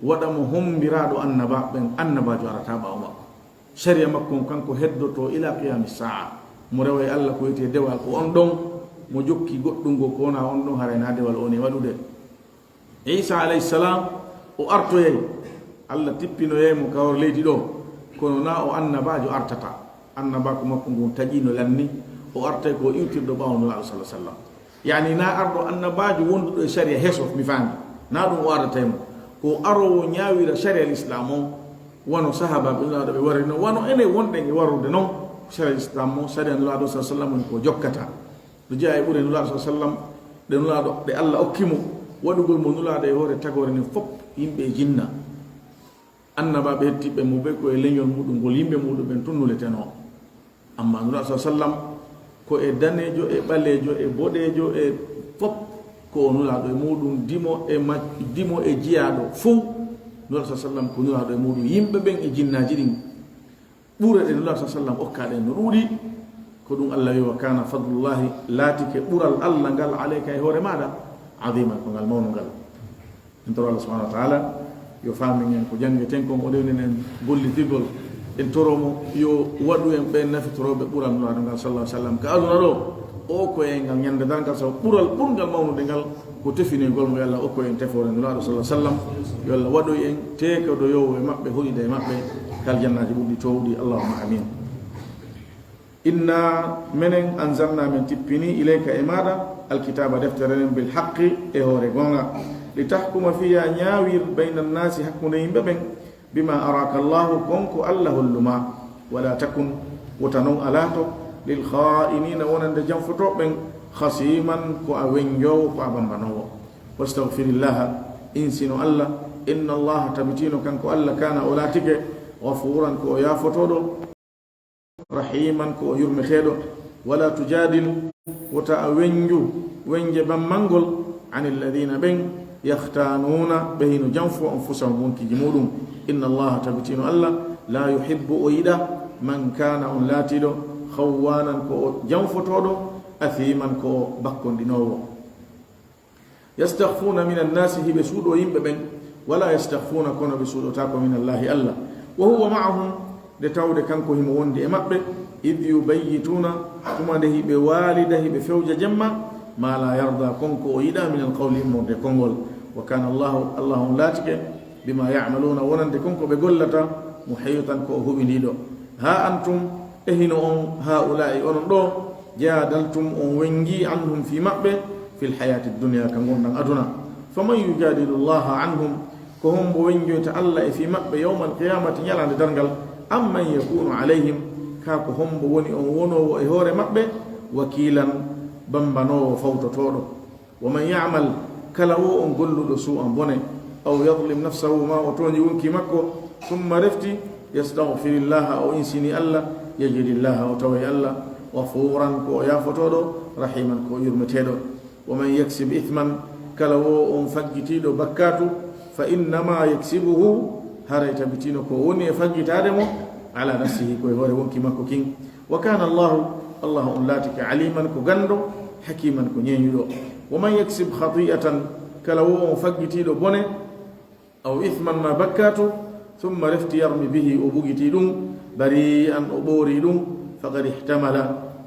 waɗa mo hommbiraaɗo annabaaɓe ɓen, annabaajo arata ɓaawo makko. Sharia makko on kanko heddoto ila qiyami saa. Mo rewa e Allah ko wiyetee dewal ko on ɗon, mo jokki goɗɗum goo ko wonaa on ɗon, haray na dewal o woni waɗude. Iisa alayhi salam, o artoyay, Allah tippinoyay mo ka hoore leydi ɗo, kono na o annabaajo artata. Annabaaku makko ngun taƴiino lanni, o artay ko iwtirɗo ɓaawo Nulaaɗo, sallallahu alaihi wasallam. Yani na arɗo annabaajo wonduɗo e sharia heso, mi faami. Na ɗum o ardatay mo. Ko aroowo ñaawira sharia Lislaam on, wano sahaabaaɓe Nulaaɗo ɓe warino, wano enen wonɗen e warude non, sharia Lislaam on, sharia Nulaaɗo, sallallahu alaihi wasallam, woni ko jokkata. No jeyaa e ɓure Nulaaɗo, sallallahu alaihi wasallam, ɗe Nulaaɗo, ɗe Allah okki mo, waɗugol mo Nulaaɗo e hoore tagoore nden fop, yimɓe e jinna. Annabaaɓe hettiiɓe mo ɓe ko e leñol muɗum ngol, yimɓe muɗum ɓen tun nuletenoo. Amma Nulaaɗo, sallallahu alaihi wasallam, ko e daneejo, e ɓaleejo, e boɗeejo, e fop, ko o Nulaaɗo e muɗum, dimo e ma-, dimo e jiyaaɗo fow. Nulaaɗo, sallallahu alaihi wasallam, ko Nulaaɗo e muɗum, yimɓe ɓen e jinnaaji ɗin. Ɓure ɗe Nulaaɗo, sallallahu alaihi wasallam, okkaa ɗen no ɗuuɗi, ko ɗum Allah wi, "Wa kana fadlullahi," laatike ɓural Allah ngal, "alayka," e hoore maaɗa, "aziman," ko ngal mawnungal. En toro Allah subhanahu wa ta'ala yo faamin en ko janngeten kon, o rewnin en gollitirgol. En toro mo yo waɗu en ɓen nafitorooɓe ɓural Nulaaɗo ngal, sallallahu alaihi wasallam, ka aduna ɗo, o okkoy en ngal ñande darngal, sabu ɓural ɓurngal mawnude ngal ko tefinoygol mo. Yo Allah okku en tefoore Nulaaɗo, sallallahu alaihi wasallam. Yo Allah waɗoy en teekodoyoowo e maɓɓe, hoɗida e maɓɓe ka aljannaaji ɓurɗi toowɗi. Allahumma amin. "Inna," menen, "anzalna," men tippini, "ilayka," e maaɗa, "alkitaaba," deftere nden, "bil haqqi," e hoore goonga, "li tahkuma," fii yo a ñaawir, "bayna nnaasi," hakkunde yimɓe ɓen, "bima araka Allahu," kon ko Allah hollu ma. "Wala takun," wota non a laato, "lil khaa'iniina," wonande janfotooɓe ɓen, "khasiman," ko a wenjoowo, ko a bambanoowo. "Wastaghfirillaha," insino Allah, "inna Allaha," tabitino kanko Allah, "kana," o laatike, "ghafuuran," ko o yaafotooɗo, "rahiman," ko o yurmeteeɗo. "Wala tujaadil," wota a wenju, wenje bammangol, "anil ladina," ɓen, "yakhtaanuuna," ɓe hino janfo, "anfusahum," wonkiji muɗum. "Inna Allaha," tabitino Allah, "la yuhibbu," o yiɗa, "man kana," on laatiɗo, "khawwanan," ko o janfotooɗo, "athiman," ko o bakkondinoowo. "Yastakhfuna minan nasi," hiɓe suuɗo yimɓe ɓen, "wala yastakhfuna," kono ɓe suuɗotaako, "minallahi," Allah. "Wa huwa ma'ahum," nde tawde kanko himo wondi e maɓɓe, "idh yubayyituna," tuma nde hiɓe waalida, hiɓe fewja jemma, "ma la yarda," kon ko o yiɗa, "minal qawli," immorde konngol. "Wa kana Allahu," Allah on laatike, "bima ya'maluna," wonande kon ko ɓe gollata, محيطا ko o huɓindiiɗo. ها أنتم e hino on, هؤلاء onon ɗoo, جادلتم on wenngi, عنهم fii maɓɓe, في الحياة الدنيا ka ngurndan aduna. فمن يجادل الله عنهم ko hombo wennjoyta Alla e fii maɓɓe, يوم القيامة ñalaande darngal, أم من يكون عليهم kaa ko hombo woni on wonoowo e hoore maɓɓe, وكيلا bambanoowo fawtotooɗo. ومن يعمل kala woo on golluɗo, سوءا bone, أو يظلم نفسه maa o tooñi wonkii makko, ثم refti, يستغفر الله o insini Alla, يجد الله o taway Alla, غفورا ko o yaafotooɗo, رحيما ko o yurmeteeɗo. ومن يكسب إثما kala woo on faggitiiɗo bakkaatu, فإنما يكسبه haray tabitino ko o woni e faggitaade mo, على نفسه ko e hoore wonkii makko kin. وكان الله Alla on laatike, عليما ko ganndo, حكيما ko ñeeñuɗo. ومن يكسب خطيئة kala woo on faggitiiɗo bone, أو إثما maa bakkaatu, ثم refti, يرم به o ɓugitii ɗum, بريئا o ɓoorii ɗum, فقد احتمل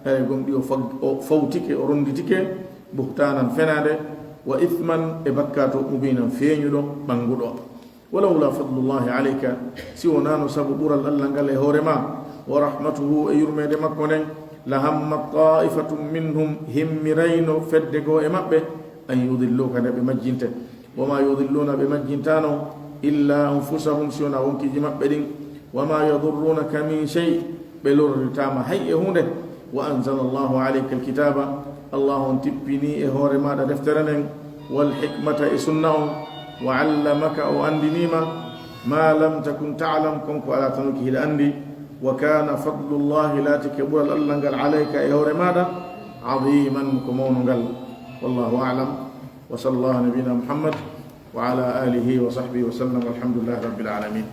haray gomɗii o fag- o fawtike, o ronnditike, بهتانا fenaande, وإثما e bakkaatu, مبينا feeñuɗo, ɓannguɗo. ولولا فضل الله عليك si wonaano sabu ɓural Alla ngal e hoore maa, ورحمته e yurmeende makko nden, لهم طائفة منهم himmirayno fedde goo e maɓɓe, أن يضلوك nde ɓe majjinte. وما يضلون ɓe majjintaano, إلا أنفسهم si wonaa wonkiiji maɓɓe ɗin. وما يضرونك من شيء ɓe lorritaama hay e huunde. وأنزل الله عليك الكتاب Alla on tippinii e hoore maaɗa deftere nden, والحكمة e sunna on, وعلمك o anndinii ma, ما لم تكن تعلم kon ko a laatanoki hiɗa anndi, وكان فضل الله laatike ɓural Alla ngal, عليك e hoore maaɗa, عظيما ko mawnungal. والله أعلم. وصلى الله على نبينا محمد وعلى آله وصحبه وسلم والحمد لله رب العالمين.